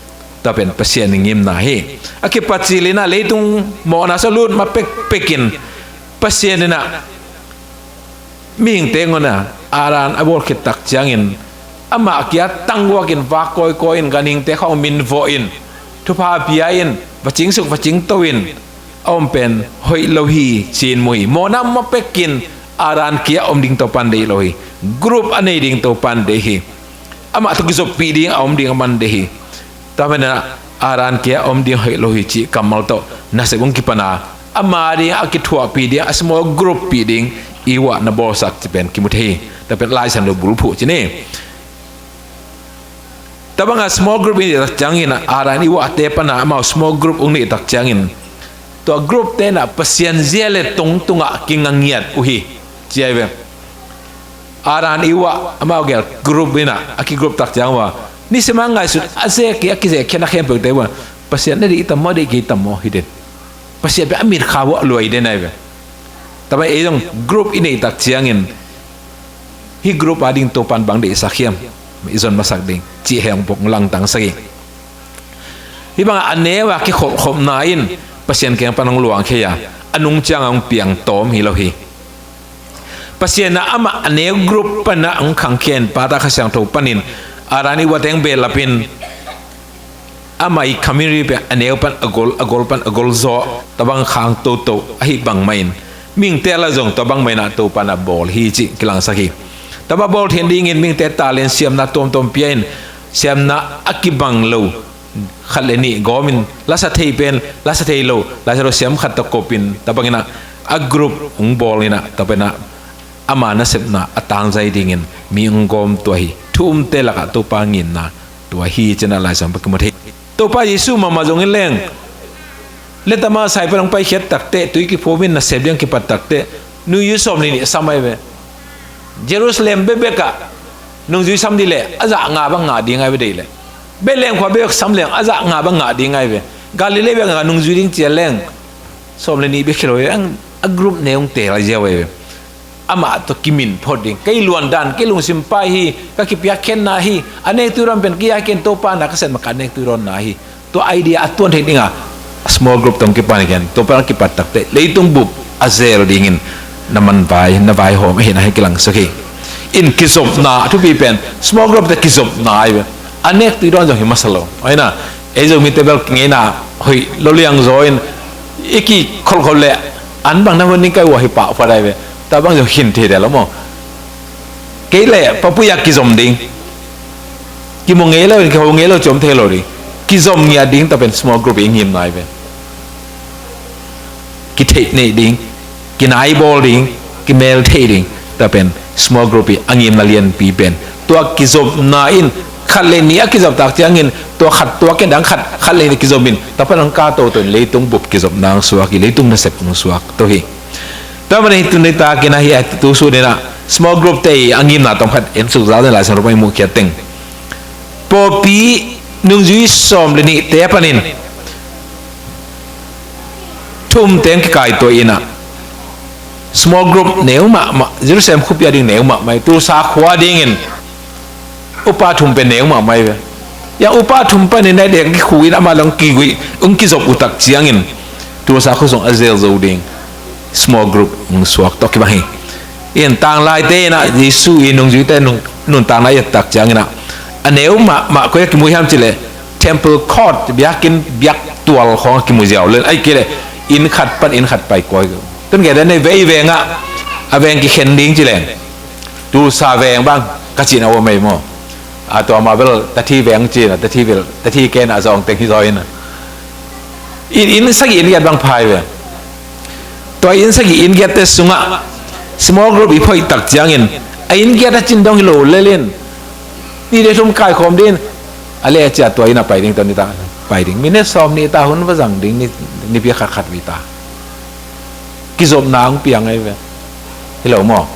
Tua pen Pasian i ngimna hi. A kipat cilinah leitung mawhna sa lut ma pekpekin Pasian inah mihingte ngona Adam a bawl khit tak ciangin amah kia tangguakin vak kawikawi in ganhingte khawng minvawh in thupha bia in va cingsuk va cingto in a om pen hoih lo hi ci-in mu hi. Mawhna ma pekin Adam kia om ding Topan deih lo hi. Group a nei ding Topan deih hi. Amah tawh kizoppih ding a om ding a man deih hi. Tua menah Adam kia om ding hoih lo hi cih kammal tawh nasep hong kipana ama ding a kithuahpih ding a small group pih ding i uah na bawlsak ci pen kimu thei hi. Tua pen Lai Siangtho bulphuh ci ni. Tua banga small group i neih tak ciangin Adam i uahte pana amau small group hong neih tak ciangin tua group tenah Pasian zia le tungtungah kingangiat uh hi. Ci ai ve. Adam i uah amau gel group inah a kigroup tak ciang uh a nisima ngaihsut a zek i a kizek khian a khempeuhte uh a Pasian na deih tam maw, deih kei tam maw hi den. Pasian pen a mitkha uh a luai den ai ve. Tua bang ei zong group i neih tak ciangin hih group a ding Topan bang deihsak hiam i zon masak ding cih heng bok langtang sak hi. Hih bangah a neu a kikholhkhopna in Pasian kiang pan hong luang khei a a nung ciangah hong piang tawm hi lo hi. Pasian ah amah a neu group panah hong khangkhia in Pa, Ta, Kha Siangtho panin Adam i uah teng behlapin amah i community pen a neu pan a gol, a gol pan a gol zaw tabang khang toto ahi bangmah in mihingte la zong tua bangmah inah Topan a bawl hi cih kilangsak hi. Tua bang bawl thian dingin mihingte talent siamna tuamtuam pia in siamna a kibang lo khat le nih gawmin lasa thei pen lasa thei lo lasa lo siam khat tawh kopin tua bang inah a group hong bawl inah tua bang inah ama nasepna a tangzai dingin mi hong gawm tua hi. Thu umte lakah Topa nginna tua hi cinah Lai Siangtho pan kimu thei. Topa Jesu mahmah zong in leng letama saipan hong paikhiat takteh tui kiphum in nasep ding kipat takteh nungzui sawm le nih sam ai ve. Jerusalem bekbekah nungzui sam dih leh a zah nga bang ngah ding ai ve deih leh. Bethlehem khua bekbek sam leng a zah nga bang ngah ding ai ve. Galilee bekah nungzui ding cian leng sawm le nih bek hi lo ve. A group ne hong teel ai ziau ai ve. Amah tawh kimin phot ding. Kei luandan, kei lungsim pai hi, ka kipiakkhiatna hi, a nek tuidawn pen kei a ken Topa na ka set maka a nek tuidawnna hi. Tua idea a tuan thei dinga small group tawh kipan hi ken Topa na kipat takte leitung bup a zel dingin na man vai, na vaihawm ahi na hi kilangsak hi. In kizopna a thupi pen small group te kizopna ahi ve. A nek tuidawn zong hi masa lo. Ahi na, ei Zomite bel ngeina hoih lo liang zaw in i kikholhkholh leh an bang na hun ning kai uh ahi pah phat ahi ve. Tua bang zong hin thei deh lo maw. Kei le papui a kizom ding. Kimu ngei lo, kiho ngei lo, ci om thei lo ding. Kizom ngiat ding, tua pen small group i ngimna hi ve. Kitheih neih ding, kinaibawl ding, kimel theih ding, tua pen small group i a ngimna lianpi pen. Tua kizopna in khat le nih a kizop tak ciangin, tua khat, tua ken dang khat, khat le nih kizom in, tua pan ang ka toto in leitung bup kizopna ang suak hi, leitung nasep ang suak to hi. Tua manin tu ni takin ahi a tu su dena small group te i a ngimna tom khat en suk zal den lai sang rupa i mu khiat teng. Pawlpi nungzui sawm le nih te panin thum teng kikaitua ina small group neu mahmah, Jerusalem khuapi a ding neu mahmah, Tulsa khua dingin upa thum pen neu mahmah ve. Ya upa thum panin nai dek kikhu in ama long kigui ung kizop utak ciangin Tulsa khua sung a zel zo ding small group ung suak tok kibang hi. In tanglaite ina Jesu i nungzuite nung, nuntakna i et tak ciangina a neu mahmah koi a kimu hiam cile temple court biakin biak tual khong a kimu ziau len ai kile inn khat pan inn khat pai koi. Tun nge den nei vei venga a veng kikhen ding cile Tulsa veng bang ka cina wa mei mo. A tua ma bel tathi veng cina tathi bel tathi ken a zong teng hi zoi na. In, in sagi in giat bang phai ve. Tua in sagi in giat te sunga small group i phoi tak ciangin a in giat a cin dong hi lo lelin ni de thum kai khom din a le cia tua in a pai ding tua ni ta pai ding mi ne som ni ta hun va zang ding ni, ni pi khat khat vi ta. Kizopna ang piang ai ve. Hi lo mo.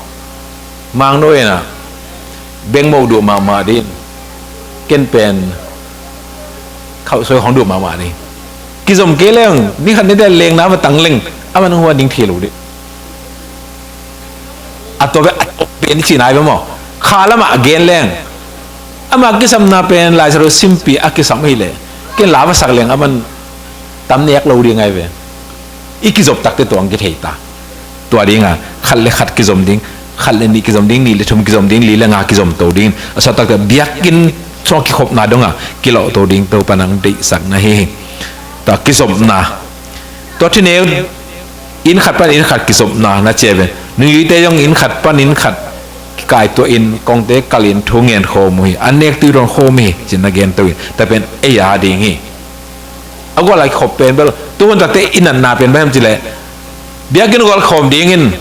Mang no ina beng mo duh mahmah din ken pen khauh soi khong duh mahmah din kizom kei leng ni khat ni del leng na ma tang leng a man hua ding thei lo dih. A to be a to be ni cina ai be mo kha lama a gen leng ama kisamna pen lai sa ro simpi a kisam hi le ken la va sak leng a man tam nek lo ding ai ve. I kizop takte tuang kithei ta. Tua dinga khat le khat kizom ding, khat le nih kizom ding, nih le thum kizom ding, li le nga kizom to ding. A sa takte biakin song kikhopna donga kilawh to ding to panang deihsak na hi. Tua kizopna tua thineu in khat pan in khat kizopna na cia ve. Nungzuite zong in khat pan in khat kikai tua in kongte kalin thu ngen khawm uh hi. An nek tui ron khawm hi cin na gen to in. Tua pen ei a ding hi. A gual a kikhop pen bel tuhun takte i natna pen bang hem cileh biakinn gual khawm dingin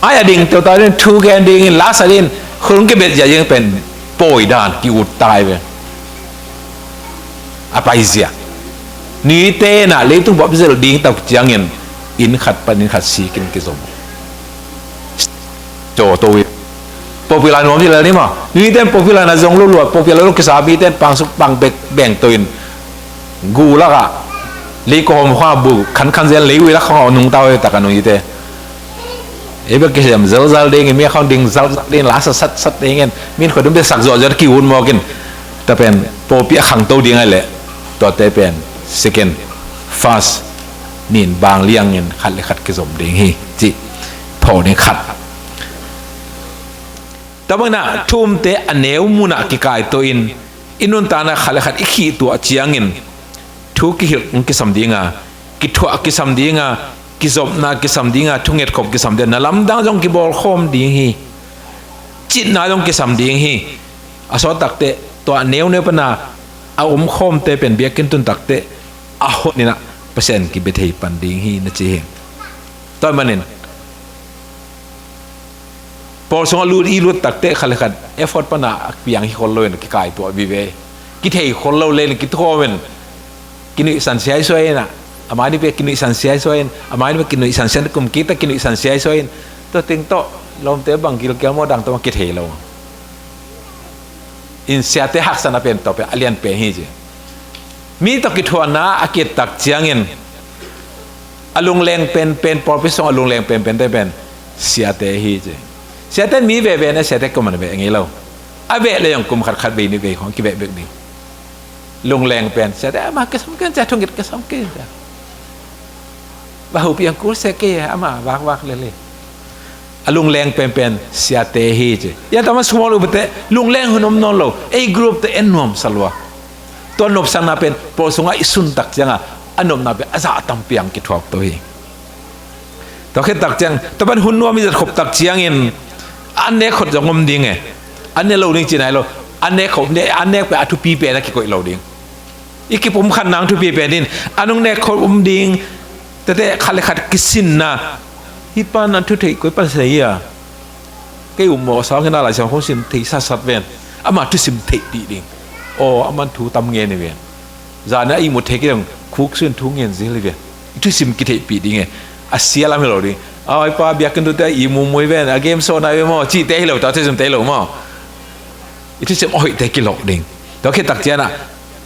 mai a ding teuta ding thu gen dingin lasa dingin khulung kibet zia ding pen pawi dan ki-ut tai ve. A paizia nuitena leitung bawp zel ding tak ciangin inn khat pan inn khat sikin kizom. Caw to wi. Popular nuam hi lel ni maw. Nuiten popular na zong lulua popular lo kisa miten pangsuk pang bek beng to in gu laka lei kawm kha bu khankhan zel lei ui lak kha nung tau taka nuite. Ei bek kisem zelzal dingin mi khang ding zalzal ding lasa satsat dingin min khodum bek sak zuahzuah ki-ut mawkin tapen pawpi a khangto ding ai leh tuate pen second first nin bang liangin khat le khat kizom ding hi cih phawh ding khat. Tua bangin ah thu umte a neu munah kikaito in i nuntakna khat le khat i khihtuah ciangin thu kihilh hong kisam dinga, kithuah kisam dinga, kizopna kisam dinga, thungetkhop kisam dinga, na lamdang zong kibawlkhawm ding hi. Citna zong kisam ding hi. A sawt takteh tua a neuneu pana a omkhawmte pen biakinn tun takteh a honinah Pasian kibia thei pan ding hi na ci hi. Tua manin pawl sungah lut i lut takteh khat le khat effort pana a piang hi khol loin kikaituah vive. Kithei khol lo lein kithuawin kinuihsan siaisuai inah a mani pia kinuihsan siaisuai in a mani pia kinuihsan sian kum kikta kinuihsan siaisuai in tua ting tawh lawmte bang gilkial maw dang tawh kithei lo. In siate haksatna pen tawh pen a lian pen hi ci. Mi tawh kithuahna a kitak ciangin a lungleng penpen pawlpi sung a lungleng penpente pen siate hi ci. Siate mi veve na siate kuman ve ngei lo. A veh le yong kum khat khat vei ni vei khong kiveh bek ding. Lungleng pen siate ama kisam ken cia thungit kisam ken cia. Bahupi ang kul se ke ama vak vak lele. A lungleng penpen siate hi ci. Ia tama small group te lungleng hun om nawn lo. Ei group te en nuam salua. Tua nopsakna pen pawl sungah i sun tak cianga a nopna pen a zah a tampi ang kithuak to hi. Tua khit tak ciang tua pan hun nuam i zat khop tak ciangin An nek khop zong om ding e. An ne lo ding ci nai lo. An nek khop, ne, an nek pen a thupi pen a kikoih lo ding. I kipumkhat nang thupi pen in. An hong nek khop om ding. Tete khat le khat kisinna. Hih pan an thu thei koi pan sei a. Kei um mawh sa hong hi na lai sa hong sim thei satsat ven. Ama thusim theihpih ding. Aw, aman thu tam ngen hi ven. Zan a i mu thei kei dong khuk sun thu ngen zil hi ven. I thusim kitheihpih ding e. A sia lam hi lo ding. Aw, i pa biakinn tute i mu mui ven. A game show na ve maw. Cihte hi lo, ta thusim te hi lo maw. I thusim a hoihte kilawh ding. Tua khit tak ciangin ah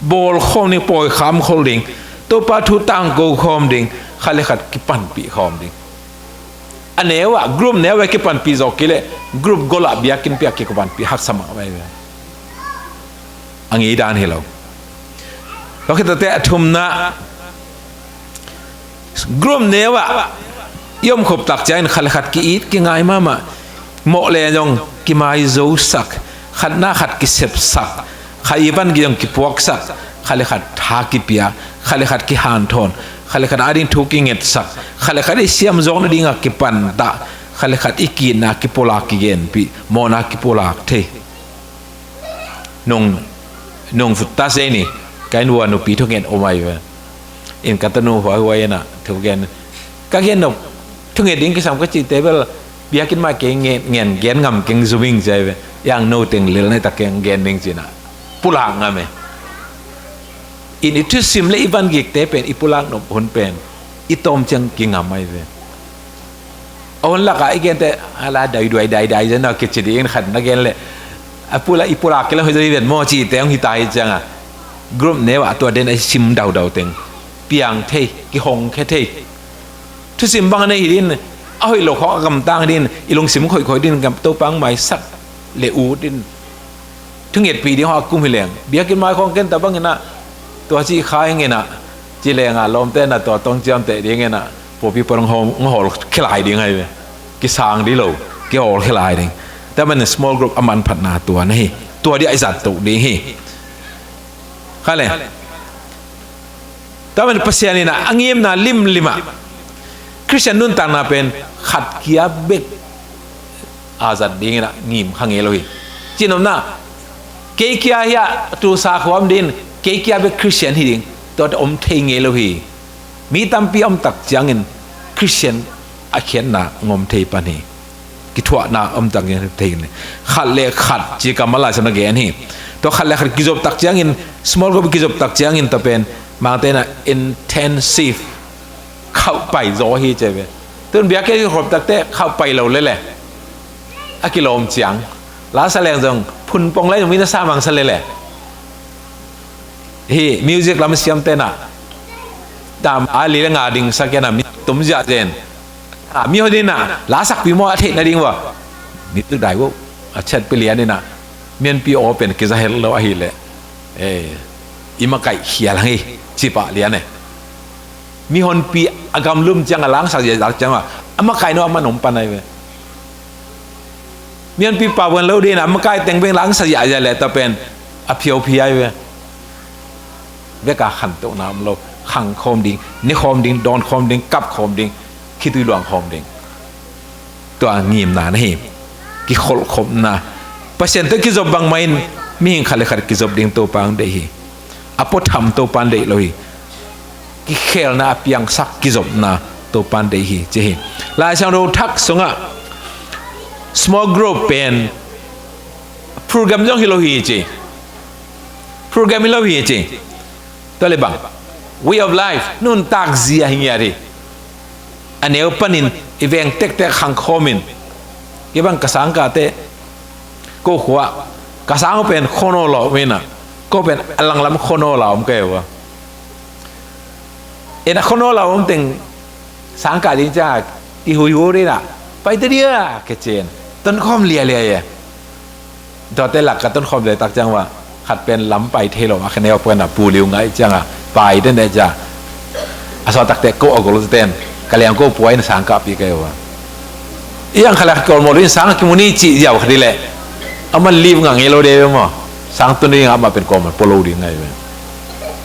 bawl khawm ding, pawi kham khol ding. Topa thu tangko khawm ding. Khat le khat kipanpih khawm ding. A neu ah, group neu ah kipanpih zawk kei leh group gol ah biakinn piak kipanpih haksa mahmah hi ve. A ngei dan hi lo. Tua khit tak ciang a thumna, group neu ah i om khop tak ciangin khat le khat ki-it kingai mahmah. Mawh le zong kimaizosak, khatna khat kisepsak, khat i van ki zong kipuaksak, khat le khat tha kipia, khat le khat kihanthawn, khat le khat ading thu kingetsak, khat le khat i siam zawk nading a kipantah, khat le khat i kitna kipulak kigenpih, mawhna kipulak thei. Nung, nung futta sei ni, ka inn ua nupi thungen om ai ve. In ka tanu huaihuai in ah thugen. Ka gen nop, thunget ding kisam ka cihte bel biakinn mai kei ngen, ngen gen ngam keng zuming ci ai ve. Yang no teng lel nai tak keng gen ding ci in ah pulak ngam e. In i thusim le i van gikte pen i pulak nop hun pen i tawm ciang kingam ai ve. A hun lakah i gente a la daiduai daidai zen a kici dingin khat na gen leh a pula i pulak kei lo hi zo hi ven maw cihte hong hi ta hi ciangah group neu ah tua den a i sim daudau teng piang thei, kihong khe thei. Thusim bang a nei hi din, a hoih lo khawng a gamtang hi din, i lungsim khoihkhoih din, Topa hong maisak le ut din. Thungetpih ding hawh a kum hi leng biakinn mai khawng ken ta bangin ah tua cih kha hi ngen ah ci leng ah lawmte na tua tong ciamteh dingin ah pawlpi pawl hong hawl, hong hawl khia lai ding ahi ve. Kisang dih lo, kihawl khia lai ding. Tua manin small group a manphatna tua na hi. Tua dih a i zat toh ding hi. Kha le. Tua manin Pasian in ah a ngimna limlim ah Khristian nuntakna pen khat kia bek a zat dingin ah ngim kha ngei lo hi. Cihnopna, kei kia hi ah tulsa khua om ding, kei kia bek Khristian hi ding, tua om thei ngei lo hi. Mi tampi om tak ciangin Khristian a khiatna ngom thei pan hi. Kithuahna om tak ciangin thei hi. Khat le khat ci ka malai sa na gen hi. Tua khat le khat kizop tak ciangin, small group kizop tak ciangin tua pen Mangte in ah intensive khauh pai zaw hi ci ve. Tun biakinn kikhop takte khauh pai lo lele a kilawm ciang. La sa leng zong phun pong lai zong mi na sa mang sa lele. Hi music lam siamte na tam a li le nga ding sa kei na mi tum ziah zen. A mi hon in ah la sakpi maw a theih nading ua mi tuk dai uh a chet pi lian in ah mianpi aw pen kiza hel lo ahi leh i makaih khial hang hi. Cipah lian e. Mihonpi a gamlum ciang a langsak ziahziah ciang a, a makaih no a man om pan ahi ve. Mihonpi pavuan lo ding a makaih teng beng langsak ziahziah leh ta pen a phiophi ahi ve. Veka khantohna om lo, khang khawm ding, ne khawm ding, dawn khawm ding, kap khawm ding, khitui luang khawm ding. Tua ngimna na hi. Kikholhkhopna. Pasian tawh kizop bangmah in mihing khat le khat kizop ding Topa hong deih hi. A puatham Topa hong deih lo hi. Kikhelna a piangsak kizopna Topa hong deih hi ci hi. Laisiangtho thak sungah small group pen program zong hi lo hi ci. Program hi lo hi ci. Tua le bang, way of life, nuntak zia hi ngiat hi. A neu panin i veng tektek khang khawmin, kei bang ka sangkahte ko khua ka sang uh pen khuanaw la om in ah, ko pen a langlam khuanaw la om ka hi uh a. En a khuanaw la om teng sangkah ding ciang a i huihu ding ah paite dia kecin tonkhawm lialia e. Tuate lak ka tonkhawm le tak ciang ua khat pen lam pai thei lo a khaneu puan a pu liu ngai ciang a pai den de cia. A sawt takte ko a gol ten ka liang ko puai na sang kah pi kai ua. I ang khalak kol mo lu in sang a kimu ni ci ziau khadi le. Aman liu nga ngei lo de maw. Sang tun ding amah pen kawm a pua lo ding ngai ve.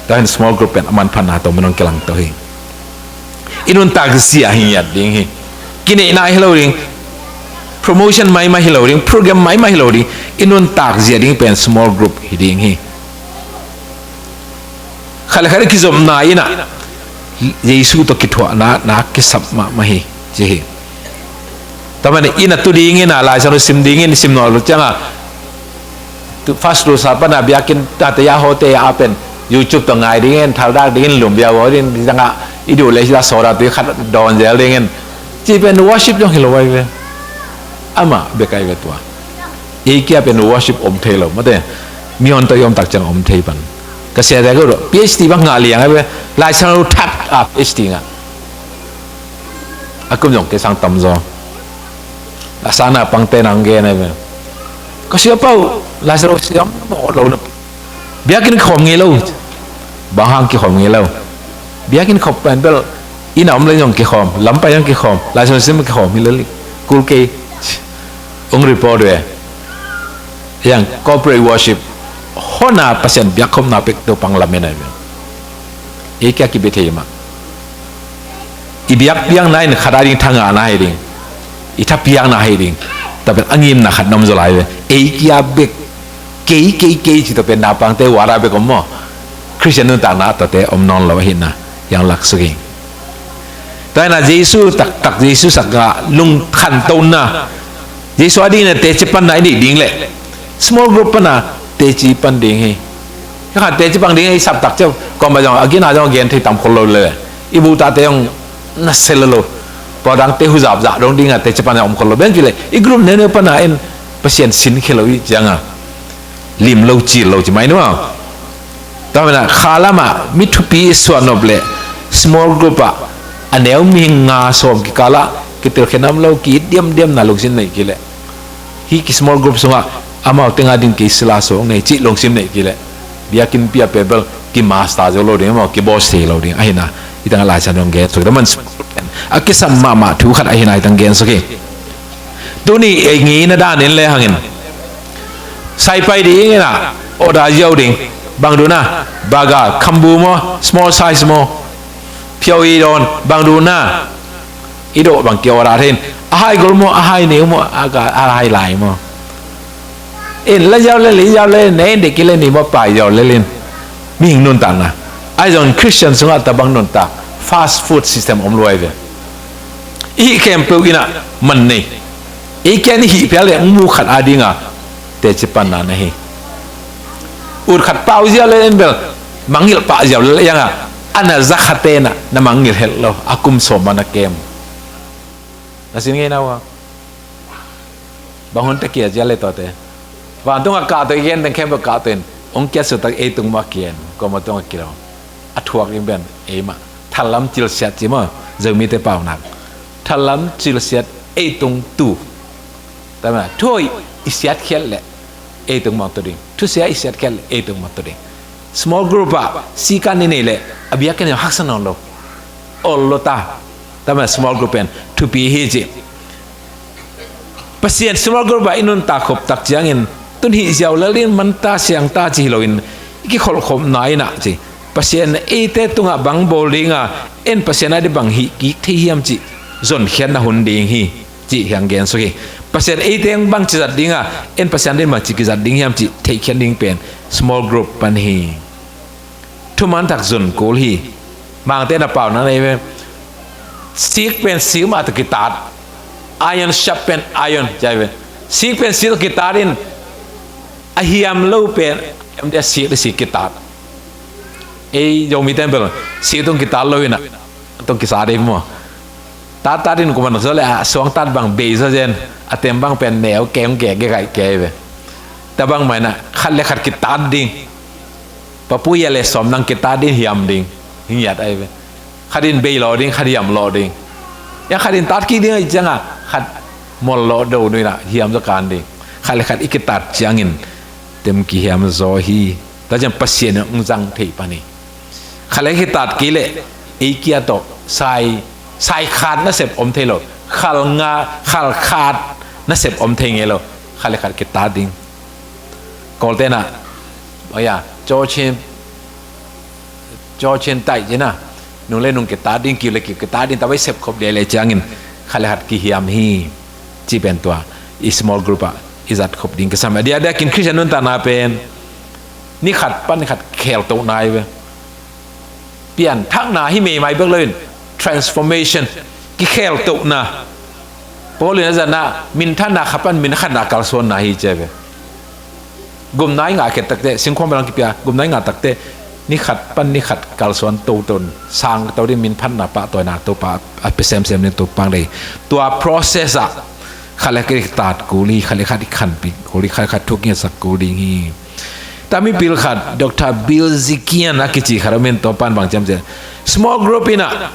Tua hin small group pen a manphatna tawh min hong kilang to hi. I nuntak zia hi ngiat ding hi. Kineihna hi lo ding. Promotion maimah hi lo ding, program maimah hi lo ding, i nuntak zia ding pen small group hi ding hi. Khat le khat i kizopna in ah Jesu tawh kithuahna na kisap mahmah hi, ci hi. Tua manin i na tu dingin ah, Lai Siangtho sim dingin, sim nawn lo ciangah, tu, first tu sa pan a biakinn tate a hote a pen YouTube tawh ngai dingin, thaldak dingin, lumbiau ho dingin, ciangah i duh le hita soda tui khat dawn zel dingin, ci pen worship zong hi lo ai ve. Amah bek ai ve tua. Ei kia pen worship om thei lo mate. Mihon tawh i om tak ciang om thei pan. Ka sia dek lo, PhD bang ngah liang ai ve. Lai Siangtho thak a PhD ngah. A kum zong kei sang tam zaw. A sana pangte nang gen ai ve. Ka sia pau, Lai Siangtho siam mawh lo na. Biakinn khawm ngei lo. Bang hang kikhawm ngei lo. Biakinn khawm pen bel, inn a om leh zong kikhawm, lampai zong kikhawm, Lai Siangtho sim kikhawm hi lel, kul kei. Ong report ve. Yang corporate worship hona Pasian biakkhopna pek to pang lamen ai ve. Ei kia kibe thei mah. I biak piakna in khat a ding thangahna hi ding. I tha piakna hi ding. Tua pen a ngimna khat na om zaw lai ve. Ei kia bek kei, kei, kei ci tua pen naupangte wara bek om maw. Khristian nuntakna tuate om nawn lo ahina. Yang lak suk hi. Tua hina Jesu taktak, Jesu sak a lungkhantohna. Jesu a dingin a teci panna i neih ding leh small group pana teci pan ding hi. Ka khan teci pan ding hi sap tak ciau. Kawm a zong a gina zong a gen thei tam khol lo le. I bu tate zong na sel lo. Pau dangte huzap zah dong dinga teci pana om khol lo. Ben ci le i group neuneu pana en Pasian sin khia lo i cianga lim lo cil lo ci mai nuam. Tua mena kha lama mi thupi i suah nop le small group ah a neu mihing nga sawm kikala kitel khenam lo ki diamdiamna lungsim nei kile. Hi ki small group sunga amau tenga ding kei sila sawng nei cih lungsim nei kile. Biakinnpi a pebel ki master zo lo ding maw, ki boss thei lo ding ahina. Hitang a Lai Siangtho gen suk hi. Tua man a kisam mahmah thu khat ahina hitang gen suk hi. Tuni ei ngeina dan in le hangin saipai ding ina order ziau ding. Bang duna, baga, khambu maw, small size maw, phiau i dawn, bang duna. I dawh bang ki order thei in a hai gol maw, a hai neu maw, a hai lai maw. In la ziau le li ziau le ne in de ki le ni maw pai ziau le lin. Mihing nuntakna. Ai zong Christian sungah tabang nuntak fast food system om luai ve. I hih khempeuh inah man nei. Ei kian i hih phial le mu khat a dinga teci panna na hi. Ut khat pau ziau le in bel mangngilh pah ziau le ianga a na za khat tena na mangngilh helh lo a kum sawm a na kem. Na sin ngei na ua. Bang hun te kia zia le tawte. Vantung a kahto i gen teng khempeuh kahto in ong kia sutak ei tung mah kien koma tung a kilo. A thuak in ben ei mah thalam cilsiat ci maw. Zomi te paunak thalam cilsiat ei tung tu. Tama thuai i siat khiat le ei tung mah tu ding. Thusia i siat khiat le ei tung mah tu ding. Small group ah sikan i nei le a biakinn haksa nawn lo. Ol lo ta. Tama small group en thupi hi ci. Pasian small group ah i nuntak khop tak ciangin tun hih ziau lel ding man ta siang ta ci hi loin i kikholhkhopna inah ci. Pasian eite tungah bang bawl dinga en Pasian a di bang hih kik thei hiam cih zonkhiatna hun ding hi cih hiang gen suk hi. Pasian eite bang ci zat dinga en Pasian di bang ci kizat ding hiam cih theihkhiat ding pen small group pan hi. Thuman thak zun kul hi. Mangte na pau na nei ve. Sik pen sik mah tawh kitat. Iron sharp pen iron jai ve. Sik pen sik tawh kitat in a hiam lo pen em dia sik le sik kitat. Ei Zomi temple sik tung kitat lo ina tung kisa dei maw. Tat tat in kuman zo le a suang tat bang bei zo zen a tem bang pen neu keng keng ke kai ke ve. Ta bang mai na khat le khat kitat ding. Papui a le sawm nang kitat ding hiam ding. Hingiat ai ve. Khat in bei lo ding, khat hiam lo ding. Ya khat in tat kik ding ai cianga khat mol lo do nuina hiam zo kan ding. Khat le khat i kitat ciangin tem kihiam zo hi. Ta ciang Pasian ung zang thei pani. Khat le kitat kei le ei kia tawh sai sai khat nasep om thei lo. Khal nga khal khat nasep om thei ngei lo. Khat le khat kitat ding. Kawlte na aya cawchin cawchin tai cina nung le nung kitat ding kiu le kiu kitat ding ta vai sep khop le le ciangin khat le khat kihiam hi. Ci pen tua i small group ah i zat khop ding kisam. A diakdiakin Khristian nuntakna pen ni khat pan ni khat kikheltohna hi ve. Pianthakna hi meimai bek loin transformation, kikheltohna. Paul in a zatna minthanna khat pan min khatna kalsuanna hi ci a ve. Gupna i ngah khit takte, singkhuang belang kipia, gupna i ngah takte, ni khat pan ni khat kalsuan toto, sang to ding, min phatna pahtawina Topa a pia semsem ding Topa hong deih. Tua process ah khat le khat i tat kul hi, khat le khat i khanpih kul hi, khat le khat thu kingetsak kul ding hi. Tua mipil khat, Doctor Bill Zikian a kici khat om in, tua pan bang ci hiam cih leh, small group in ah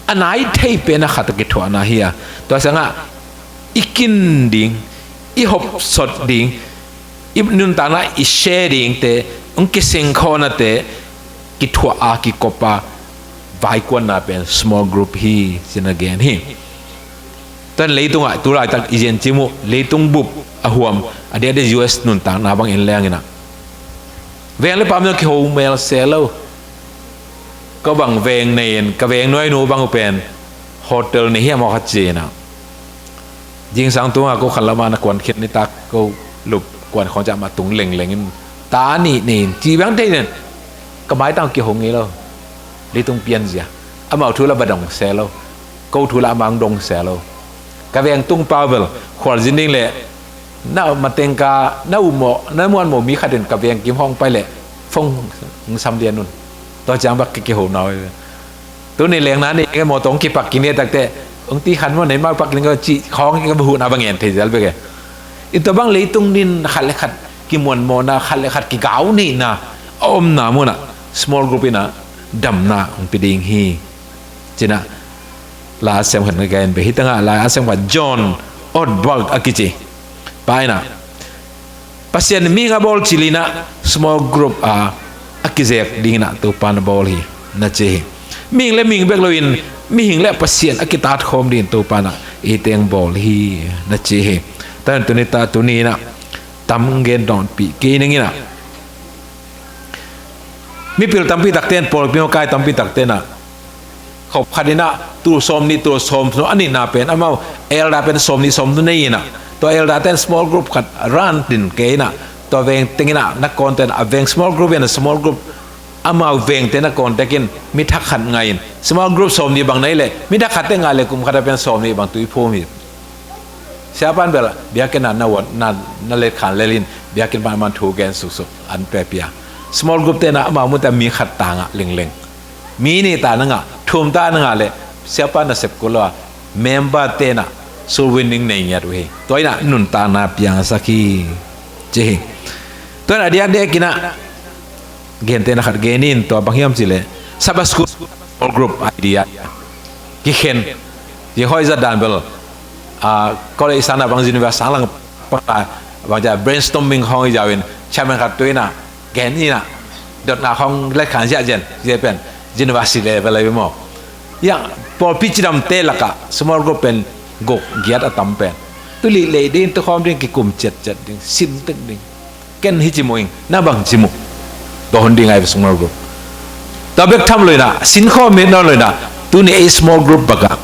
a nai thei pen a khat a kithuahna hi a, tua ciangah i kin ding, i hopsot ding, i nuntakna i share dingte, hong kiseng khawhnate kithuah a, kikop a, vaikuanna pen small group hi ci-in a gen hi. Tua in leitungah tu laitak i gen cim uh, leitung bup a huam, a diakdiak U S nuntakna bang en leng in ah, veng le paam zong kiho mel se lo. Ko bang veng nei in, ka veng nuainu bang uh pen hotel nei hiam aw khat ci-in ah, zingsang tungah ko khanlama na kuan khit, nitak ko lup kuan khawng ciang mah tung lengleng in, ta nih nei in, ci bang thei in, ka maitang kiho ngei lo. Leitung pianzia, amau thu lah va dong se lo, ko thu lah amau dong se lo. Ka veng tung pau bel khualzin ding leh na matengka, na upmawh, na muanmawh mi khat in ka veng kim hong pai leh phone hong sam lian un. Tua ciang bek ka kiho na uh hi. Tuni lengna ni ke mawtaw hong kipak kik ni takte, hong ti khan maw, nei mau pak kik ni ka cih khawng ka huhna bang en thei zel bek e. I tua bang leitung nin khat le khat kimuanmawhna, khat le khat kigau neihna a omna munah small group in ah damna hong pia ding hi. Ci-in ah la a sem khat ka en bek hi. Tangah la a sem khat, John Ortberg a kici pa in ah, Pasian in mihing a bawl cil in ah small group a, a kizek ding in ah Topa na bawl hi, na ci hi. Mihing le mihing bek loin mihing le Pasian a kitatkhawm ding in Topa in ah eite hong bawl hi, na ci hi. Tua in tuni ta, tuni in ah tam gen dawnpih kei ning in ah, mipil tampi takte in, pawlpi makai tampi takte in ah, khop khat in ah tul sawmnih, tul sawmthum a nihna pen, amau elder pen sawmnih sawmthum nei in ah, tua elder ten small group khat run ding kei in ah, tua veng teng in ah na contact a, veng small group in ah, small group amau vengte na contact in, mi thak khat ngai in, small group sawmnih bang na hih leh, mi thak khat teng ngai leh kum khat a pen sawmnih bang tui phum hi. Siapa in bel biakinn ah na, na, na letkhan lel in, biakinn pan aman thu gen suksuk, an pia pia. Small group te in ah amau munte mi khat ta ngah lengleng, mi nih ta na ngah, thum ta na ngah leh siapa in ah sep kul lo a, member te in ah soul winning nei ngiat uh hi. Tua in ah nuntakna piangsak hi, ci hi. Tua in ah a diakdiak in ah gentehna khat gen in, tua bang hiam cih leh Sabbath school, small group idea kikhen. Zing hoi zat dan bel, ah, college sang na bang, university sang lang pang na bang, ja brainstorming khawng i zau in, chairman khat tu in ah gen in ah, dotna khawng letkhan ziahziah, zia pen university level a hi maw. Yang pawlpi cidamte lakah small group pen guk giat a tam pen, tu lih lei ding, tu khawm ding, kikum ciatciat ding, sim tek ding. Ken hi ci mu ing, na bang ci mu. Tua hun ding a hi ve small group. Tua bek tham lo in ah, sinkhawm hi nawn lo in ah, tuni ei small group bakah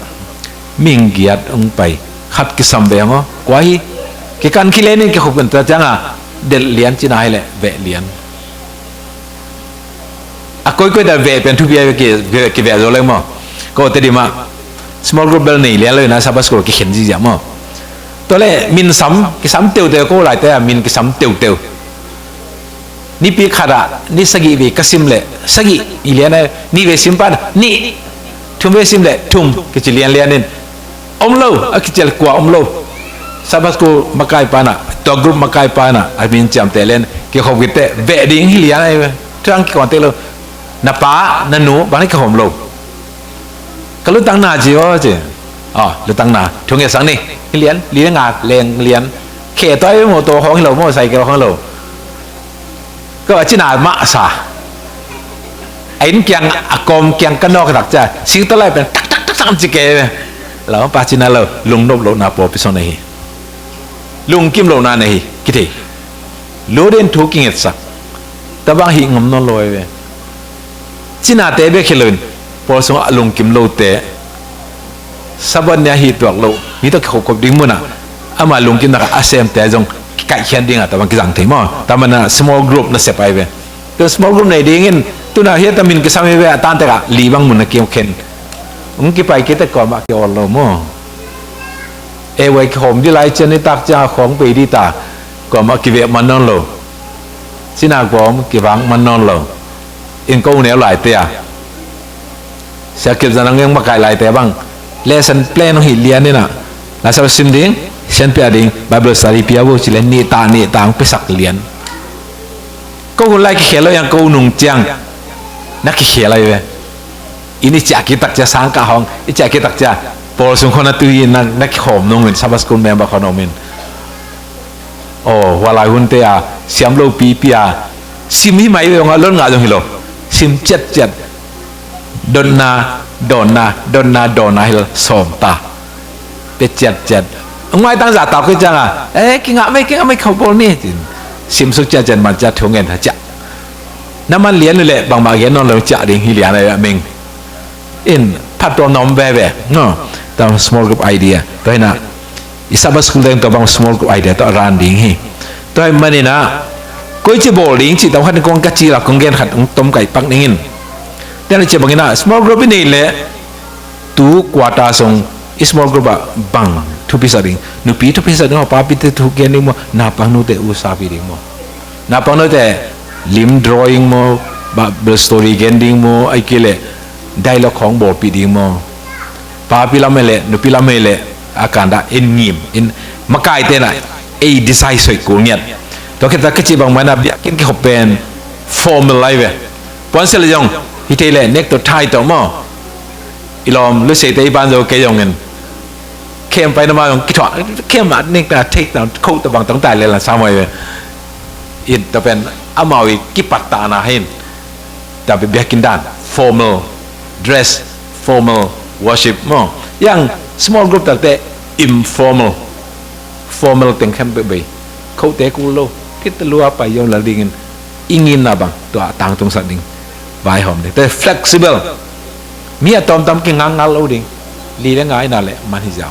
mihing giat hong pai, khat kisam ve hang aw, kua hi, kikan kilen in, kikhop in, tua ciang a delh lian cihna hi leh veh lian. A koikoi ta veh pen thupi a, ki, ki, kiveh zo leng maw. Ko Tedim ah small group bel nei lian lo in ah, Sabbath school kikhen ziahziah maw. Tua leh min sam, kisam teuteu, ko laite ah min kisam teuteu. Nipi khat ah ni sagih vei ka sim leh sagih i lian a, nih vei sim pan nih, thum vei sim leh thum, kici lianlian in. Om lo, a kicial kua om lo. Sabbath school makai pa in ah, tua group makai pa in ah, a min ciamteh lian, kikhop khit teh veh ding hi lian a, thu dang kikawn tek lo. Na pa, na nu, bang na kihawm lo. Ka lutang na ci aw ci. Aw, lutang na, thu ngetsak ni. Hi lian, li nga leng lian. Khe tua hi maw, tua khawng hi lo maw, cycle khawng hi lo. Ka a cina mah sa. A inn kiang, a kawm kiang ka nawk tak cia, sing ta lai pen tak tak tak tak ci kei ve. Lo pa cina lo, lungnop lohna pawlpi sung na hi. Lungkim lohna na hi, kithei. Lu den thu kingetsak. Tabang hi ngam nawn lo ve. Cinate bek hi loin, pawl sungah a lungkim lote Sabbath ni a hi tuak loh mi tawh kikhopkhop ding munah ama lungkimna kha a semte zong kikaihkhiat dingah tua bang kizang thei maw? Tua manah small group na sep ai ve. Tua small group nei dingin tunah hiata min kisam hi ve, a tantekah li bang mun na kiam khen. Hong kipai kite kuamah kiawl lo maw? E vai kihawm di lai cian nitak ciangah khawng pei di ta kuamah kiveh man nawn lo. Cina kuam kivang man nawn lo. In ko neu laite a Sia Kip Za Nang Eng makaih laite bang lesson plan hong hi lian inah, la sa sim ding, sian pia ding, Bible study pia bo cile nihta nihta hong piasak lian. Ko hun lai kikhel lo yang ko nung ciang na kikhel ai ve. In i ciah kitak cia sangkah hong i ciah kitak cia pawl sung khona tui na, na kikhawm nung in Sabbath school member khona om in. Aw, hua lai hunte a siam lo pipi a sim hi mai ve, hong a lon ngah zong hi lo. Sim ciatciat. Dotna dotna dotna dotna hil sawm ta. Pe ciatciat. Hong maitang zah tau kei cianga e kingah mei kingah mei khau pawl ni cin. Sim suk ciatciat man ciat thu ngen ha ciah. Na man lian uh leh bangmah gen nawn lo ciah ding hi lian a meng. In phat tuam na om veve no. Tam small group idea tua hinah i Sabbath school deng tua bang small group idea tua ran ding hi. Tua hi maninah koici bawl ding cih tam khat kong ka ci la kong gen khat hong tom kaih pak dingin. Tiang ci banginah small group i nei leh tu kuata sung i small group ah bang thupi sa ding, nupi thupi sa ding maw, papite thu gen ding maw, naupang nute usapi ding maw? Naupang nute lim drawing maw, Bible story gen ding maw, ai kei leh dialogue khawng bawlpih ding maw? Papi lam hei leh nupi lam hei leh a kanda in ngim in makai tenah ei design soih kul ngiat. Tua khita ka cih bang maina biakinn kikhop pen formal lai ve. Puansia le zong hi thei leh nek tawh thai tawh maw? I lawm luseite i ban zo kei zongin khem pai na ma zong kithuah khem a nek ta thek ta khoh ta bang tong tai le lan sa mawi ve. In ta pen amau i kipat ta na hin ta biakinn dan formal dress, formal worship maw? Yang small group takte informal, formal teng khem peuh bei. Khote kul lo khit lua pai yom la dingin i nginna bang tua a tangtungsak ding. Vaihawm ding te flexible. Mi a tawmtam kingangal lo ding. Li le nga ina le man hi zau.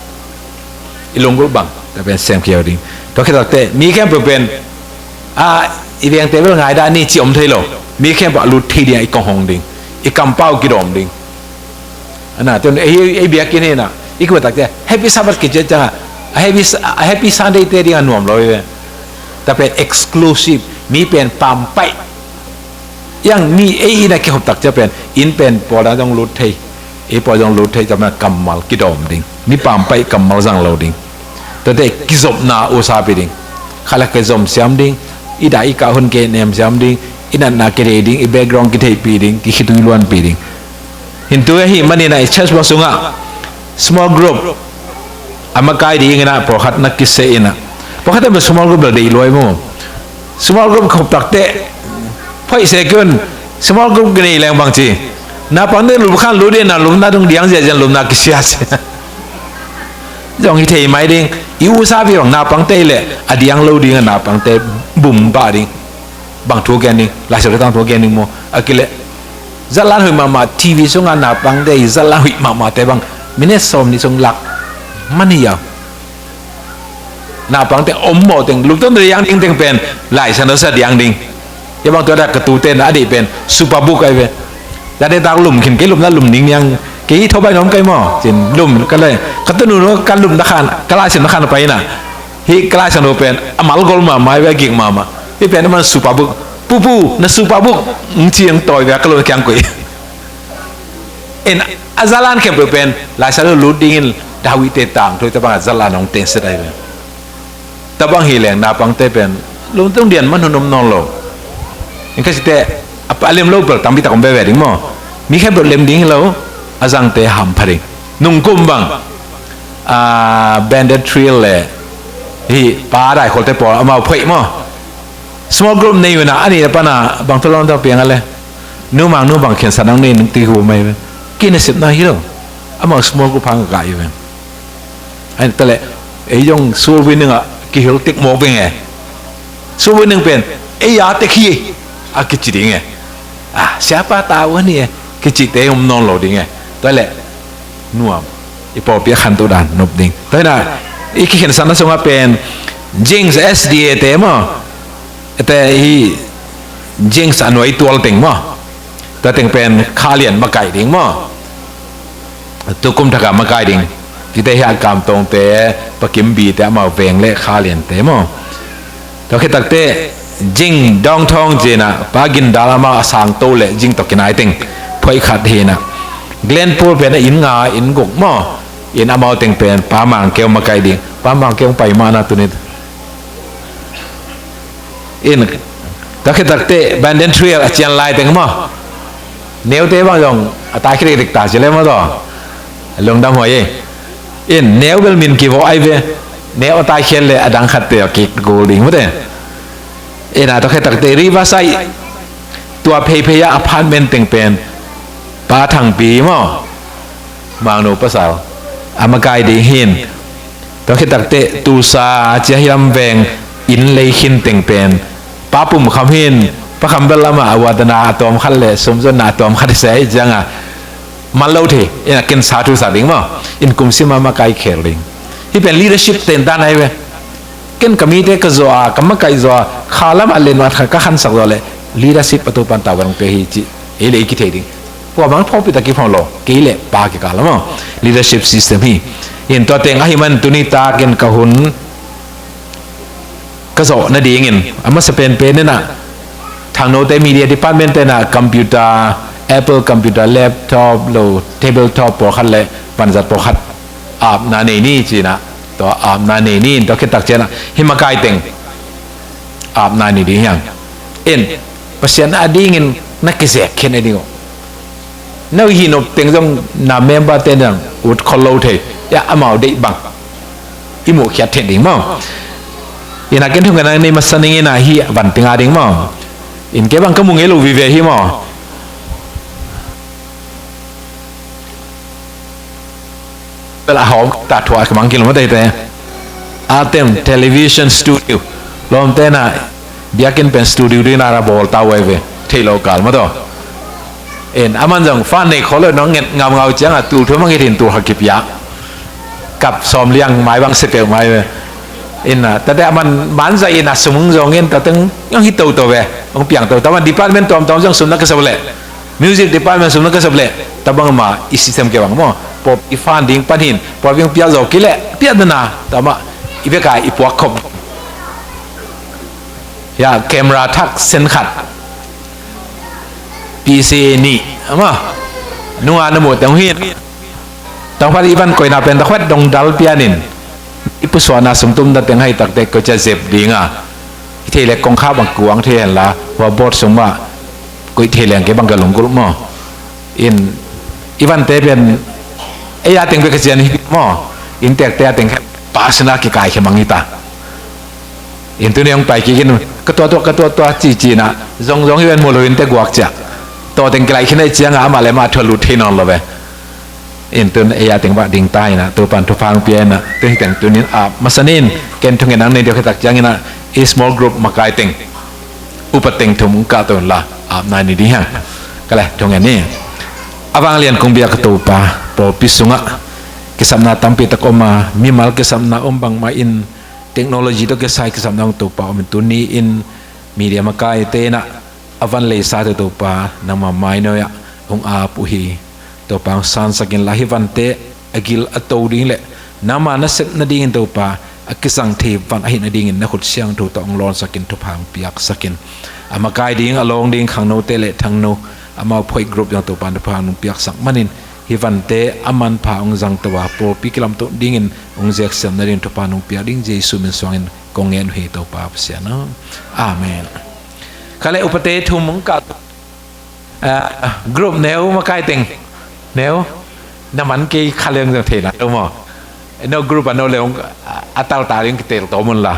I lunggulh bang ta pen sem khiau ding. Tua khitakte mi khempeuh pen a i vengte bel ngaida ni ci om thei lo. Mi khempeuh a lut thei ding a i kong hong ding. I kampau kidawm ding. Ana tun ei biakinn hina i kuatakte Happy Sabbath kici cianga a Happy Sunday te ding a nuam lo i ve. Ta pen exclusive mi pen pampaih. Yang mi ei ina kihoptak cia pen inn pen pawla zong lut thei. Ei pawl zong lut thei cia pen kammal kidawm ding. Mi pampaih kammal zang lo ding. Tate kizopna usapi ding. Khala kizom siam ding. I da i kah hun kei nem siam ding. I natna kidei ding. I background kitheihpih ding. Kikhitui luanpih ding. Hintu ahi manina i church bang sungah small group a makai ding inah pawlkhat na kiseh inah pawlkhat a small group la deih luai mu. Small group khop takte phoih se kun small group kinei leng bang ci. Na pang de lum khan lu de na lum na dung diang zia zian lum na kisia sia. Zong hi thei mai ding i usa pi bang na pang te le a diang lo ding a na pang te bum ba ding. Bang thu gen ding lai sa tang thu gen ding mu a kile. Zatlan huih mahmah T V sungah napangte i zatlan huih mahmahte bang minute sawm nih sung lak man hi a. Napangte om mawh teng lupton diang ding teng pen laisa nosa diang ding. Ia bang tua dak ka tute na a deih pen superbook ai ve. Dak dei tak lum khin kei lum na lum ding niang kei thobai nom kai maw cin lum ka lai ka tunu no ka lum na khan ka laisim na khan pai na. Hih ka laisang lo pen a malgol mahmah hi ve a gik mahmah. Hih pen a man superbook pupu na superbook ng ci ang tawi ve a ka lo kiang kuih. En a zalan khempeuh pen laisa lo lut dingin David te tang thoi tabang a zalan hong tengset ahi ve. Tabang hi leng napangte pen lungtung dian man hun om nawn lo. Eng ka site a lem lo pel tampi tak om veve ding maw? Mi khempeuh lem ding hi lo a zangte hampha ding. Nungkum bang a banded thrill le hih pa dai kholte pawl amau phoih maw? Small group nei una a nih pana bang thu lawm tang piang a le numang numang khensa nang nei nung ti hu mai ve. Kina sepna hi lo amau small group hang gai ve. Ai ta le ei jong sul win nga kihil tik mawk ve nge. Sul win pen ei a tek hi a kici ding e. A siapa ta wa ni e kici te um nawn lo ding e. Ta le nuam I pawlpi a khantoh dan nop ding. Tua hi a, i kikhensak na sungah pen Jings S D A te maw, ete hi Jings a nuai tual teng maw, tua teng pen Kha Lian makaih ding maw. Tukum thak a makaih ding. Cite hi a Kam Tawng te, Pa Kim Bi te, amau veng le Kha Lian te maw. Tua khit takteh Jing Dawng Thawng ci-in a, Pa Gin Dal amau a sang to le Jing tawh kinai teng phoih khat hi a, Glen Paul pen a inn nga inn guk maw. In amau teng pen Pa Mang Keu makaih ding. Pa Mang Keu pai mah na tuni. In tua khit takteh Banden Trail a cian lai teng maw. Neute bang zong a tai khit dik ta ci le maw taw. Lungdam huai e. In neu bel min kivawh ai ve. Neu a tai khiat le a dang khatte a kik gol ding mute. In a tua khit takteh Riverside, tua pheiphei a apartment teng pen Pa Thang Pi maw, Mangno pasal, a makaih ding hi a. Tua khit takteh Tulsa ci a hi lam veng inn lei khin teng pen Pa Pum Kham hi a, Pa Kham bel lamah a uatana a tawm khat le sumzonna a tawm khat hi se hi cianga man lo thei, in a ken sa thu sa ding maw. In kum sim a makaih khel ding. Hih pen leadership ten dan ai ve. Ken ka mite ka zuah a, ka makaih zuah a, kha lam a len mat kha ka khansak zuah le leadership a Topan tau ka dong pe hi ci. Ei le ei kithei ding. Pua bang thawpi ta kiphawng lo. Kei le pa kikal maw. Leadership system hi. In tua teng ahi man tuni takin ka hun ka zawh nadingin a masa penpen in a Thangnote media department te in a computer, Apple computer, laptop lo, tabletop pawlkhat le vanzat pawlkhat apna nei ni ci-in a, tua apna nei ni in tua khit tak ciangin a hih makai teng apna nei ding hi hang. In Pasian a dingin na kizek khin a ding uh. No hih nop teng zong na member te in zong ut khol lo thei. Ya amau deih bang i muh khiat theih ding maw. In a ken thung ka nang nei masa ning in a hih van ting a ding maw. In kei bang ka mu ngei lo vive hi maw. Bel a hawm ta thuah ka mang kilo ma teitei. A tem television studio. Lawmte na biakinn pen studio ding na ra bawl ta uh ai ve. Thei lo kal ma tawh. In a man zong fan nei khol lo nong nget ngamngau ciang a tul thum a nget in tul khat kipia. Kap sawm liang mai bang se peuh mai ve. In a tate a man man zai in a sum zong in tate hong hi toto ve. Hong piang toto. A man department tuamtuam zong sum na ka sep leh. Music department sum na ka sep leh, tabang ma i system ke bang maw. Pawlpi fan ding pan hin, pawlpi piak zo kei leh, piak dana, tama i beka i puak khop. Ya, camera thak sen khat. P C A ni, ama. Nunga na mu teng hin. Tangphat i van koina pen tangphat dong dal pianin. I pusuana sumtum da teng hai takte ko ca zep dinga. I thei le kongkha bang kuang thei hen la, hua board sung mah koih thei leng ke bang ka lunggulh maw. In i vante pen ei a teng bek ka cian hi maw. In tekte a teng khe pasina kikai khe mang hi ta. In tuni hong pai kik in ka tua tua ka tua tua ci ci na zong zong hi ven mu lo in te guak cia. Tawh teng kilai khin ei cianga amah le mah thualut thei nawn lo ve. In tun ei a teng bah ding ta ina Topan thupha hong pia ina tun hi teng tunin a masa nin ken thungen ang nei diak hi tak ciang ina i small group makai teng upa teng thum hong kah to la apna ni ding hang. Ka le thungen ni a vanglian kong biak ka Topa pawlpi sungah kisapna tampi tak om a mimal kisapna om bangmah in technology tawh kisai kisapna hong Topa om in tuni in media makai te ina a van leisa te Topa nangma mainoia hong ap uh hi. Topa hong sansakin la hi vante a gil a to ding le nangma na sep nadingin Topa a kisang thei van ahih nadingin na khut siangtho tawh hong lawnsakin thupha hong piaksakin a makai ding a lawng ding khangnote le thangno amau phoih group zong Topa thupha hong piaksak manin hi vante a manpha hong zangto a pawlpi kilamto dingin hong zeksiam nadingin thupha hong piak ding Jesu min suangin kong ngen uh hi Topa Pasian aw. Amen. Kha le upate thum hong kah. Ah, group neu makai teng neu na man kei kha leng zong thei na lo maw. No group a no le hong a tal ta ding kitel to mun la.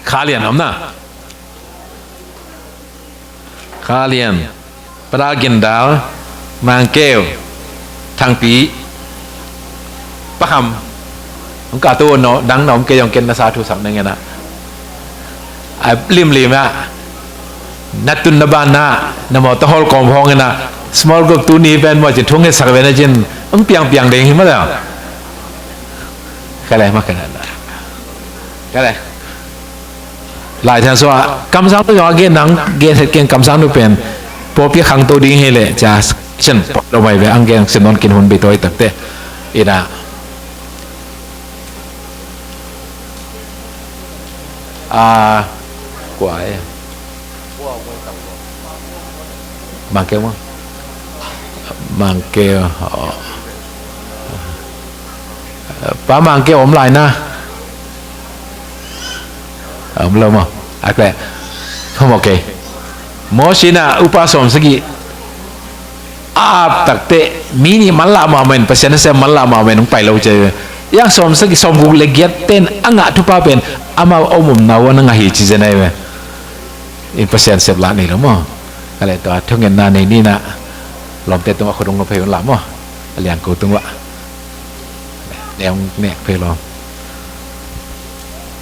Kha Lian om na. Kha Lian, Pada Gindal, Mangkeu, Thangpi, Paham. Hong kah tu no dang na om kei zong ken na sa thu sak neng ena. A limlim a na tun na ban na na mawtaw hawl kawm hawng ena Small group tuni pen maw cin thung he sak ve na cin hong piangpiang ding hi maw. Ka le, ma ka le. Ka le. Lai Thian Sua, kamsang nu zong a gen nang, gen het keng kamsang nu pen pawlpi khangto ding hi leh cia sin pawt lo mai ve, ang gen sin non kin hun bei tawi takte. Ina. A, kua e. Mangkeu maw? Mangkeu, aw. Pa Mangkeu om lai na. Om lo maw? Ak le. Om ok. Mawsi na upa sawm sagih a ap takte mi nih manlah mahmah in, Pasian nasem manlah mahmah in hong pai lo cia. Yang sawm sagih, sawm guk le giat ten a ngah thupha pen amau a om omna uh a na ngah hi ci zen ai ve. In Pasian sep lah nei lo maw? Ka le tua thungetna nei ni na, lawmte tungah khut hong nop phei un lah maw? A liangko tungah. Ne hong nek phei lo.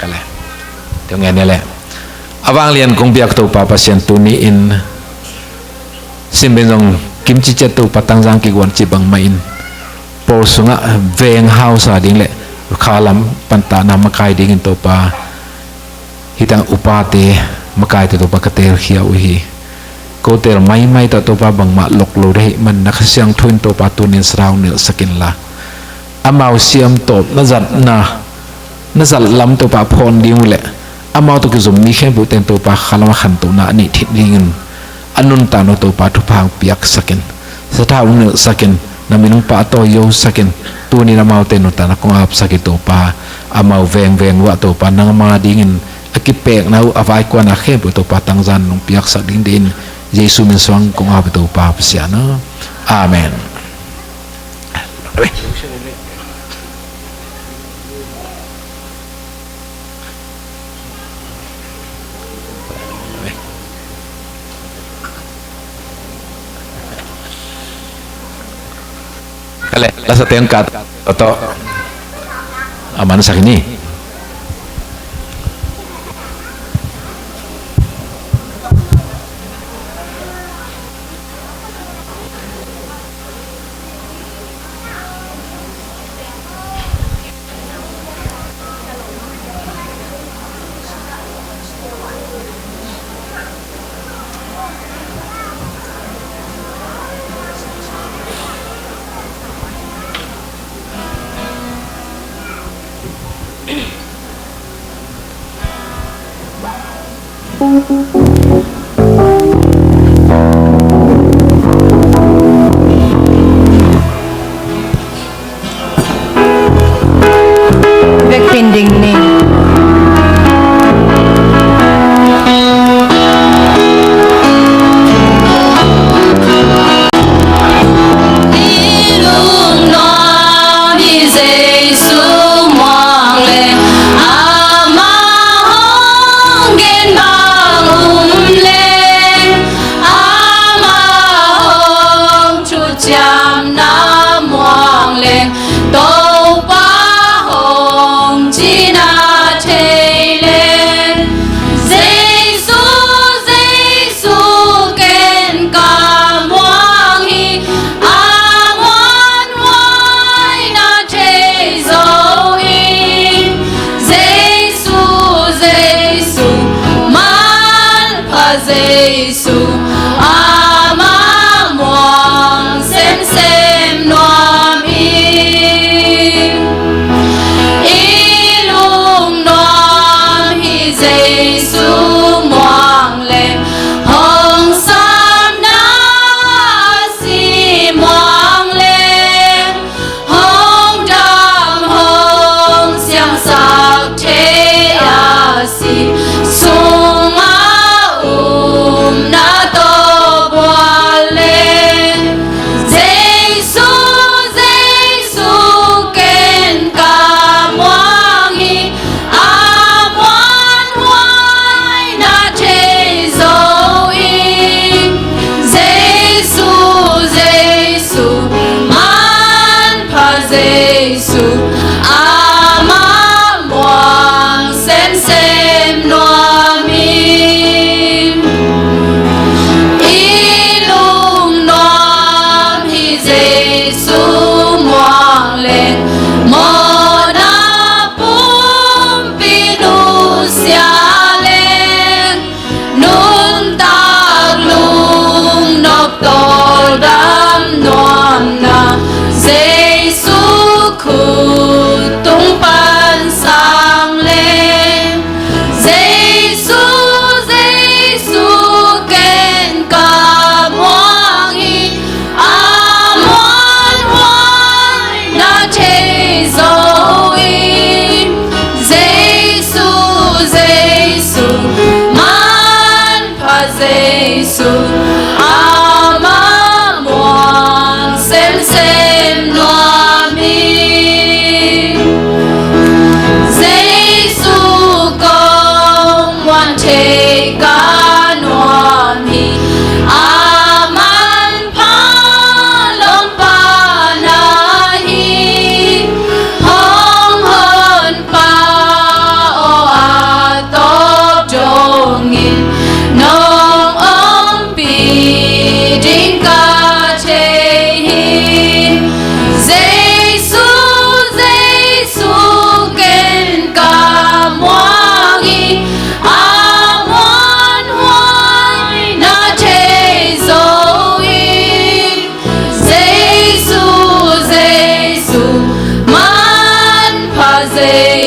Ka le. Thungen ne le. A vanglian kong biak Topa Pasian tuni in Simbin zong kimci ciat Topa Tangzang kiguan ci bangmah in pawl sungah veng hausa ding le khalam pantahna makai dingin Topa, hih tang upate makaite Topa ka teelkhia uh hi. Ko teel maimai tawh Topa bangmah lok lo ding ahih man na Kha Siangtho in Topa tunin sathau nelhsak inla, amau siamtawp na zatna, na zat lam Topa phawn ding uh le amau tawh kizom mi khempeuh ten Topa khalam a khantohna a neih theih dingin a nuntakna Topa thupha hong piaksak in, sathau hong nelhsak in, na min hong pahtawi zo sak in, tunin amaute nuntakna kong apsak hi Topa, amau vengveng uh ah Topa nangma dingin a kipekna uh a vaikuana khempeuh Topa Tangzang hong piaksak ding dingin Jesu min suang kong ap hi Topa Pasian aw. Amen. Ka le, la sa teng kat, to, to. A man sak ni. Vekpi ding ni.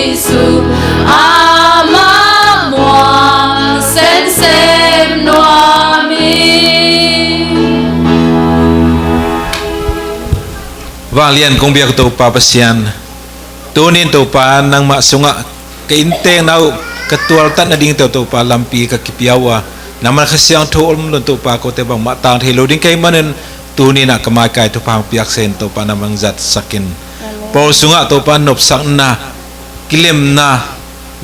Jesuh amah muang semsem nuam hi. Vanglian kong biak Topa Pasian, tunin Topa nangmah sungah ka inntekna uh ka tualtat nading tawh Topa lampi ka kipia uh a, nangmah Kha Siangtho om lo-in Topa kote bangmah tang thei lo ding ka hih manin, tuninah ka maikai thupha hong piaksak in Topa nangmah hong zatsak in. Pawl sungah Topa nopsakna, kilemna,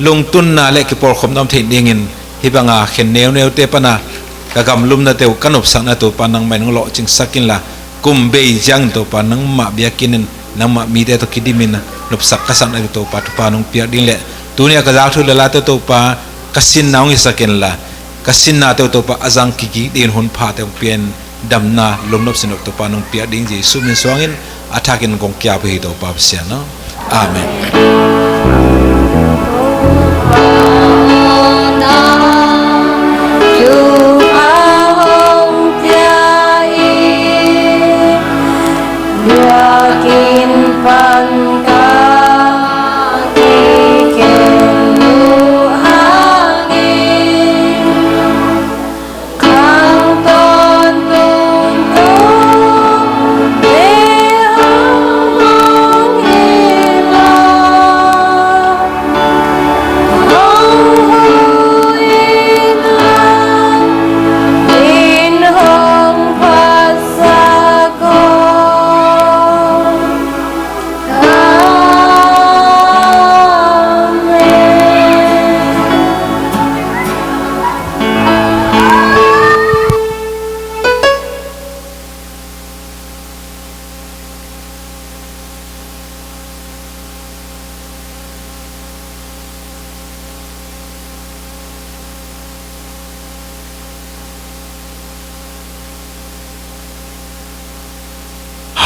lungtunna le kipawlkhopna om theih dingin hih banga khen neuneute pana ka gamlumnate uh ka nopsakna Topa nangmah in hong lawhcingsak inla, kum bei ciangin Topa nangmah biakinn in nangmah mite tawh kidimin nopsak ka sakna uh Topa thupha nong piak ding le, tuni a ka zak thu le late uh Topa ka sinna hong hisak inla, ka sinnate uh Topa a zang kikik dingin hun phate hong pia in, damna, lomnop sinnop Topa nong piak ding Jesuh min suangin a thakin kong kiap hi Topa Pasian aw. Amen.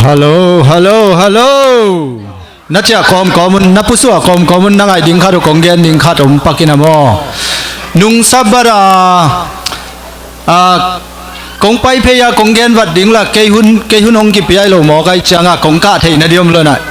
Hallo, hallo, hallo. Na ciah kawmkawm un, na pusuah kawmkawm un, na ngaih ding khat uh kong gen ding khat om pak in a maw. Nung Sabbath a, a, kong pai phei a kong gen vat ding la, kei hun, kei hun hong kipia hi lo maw, ka hih ciangah kong kah theih na ding om lo na.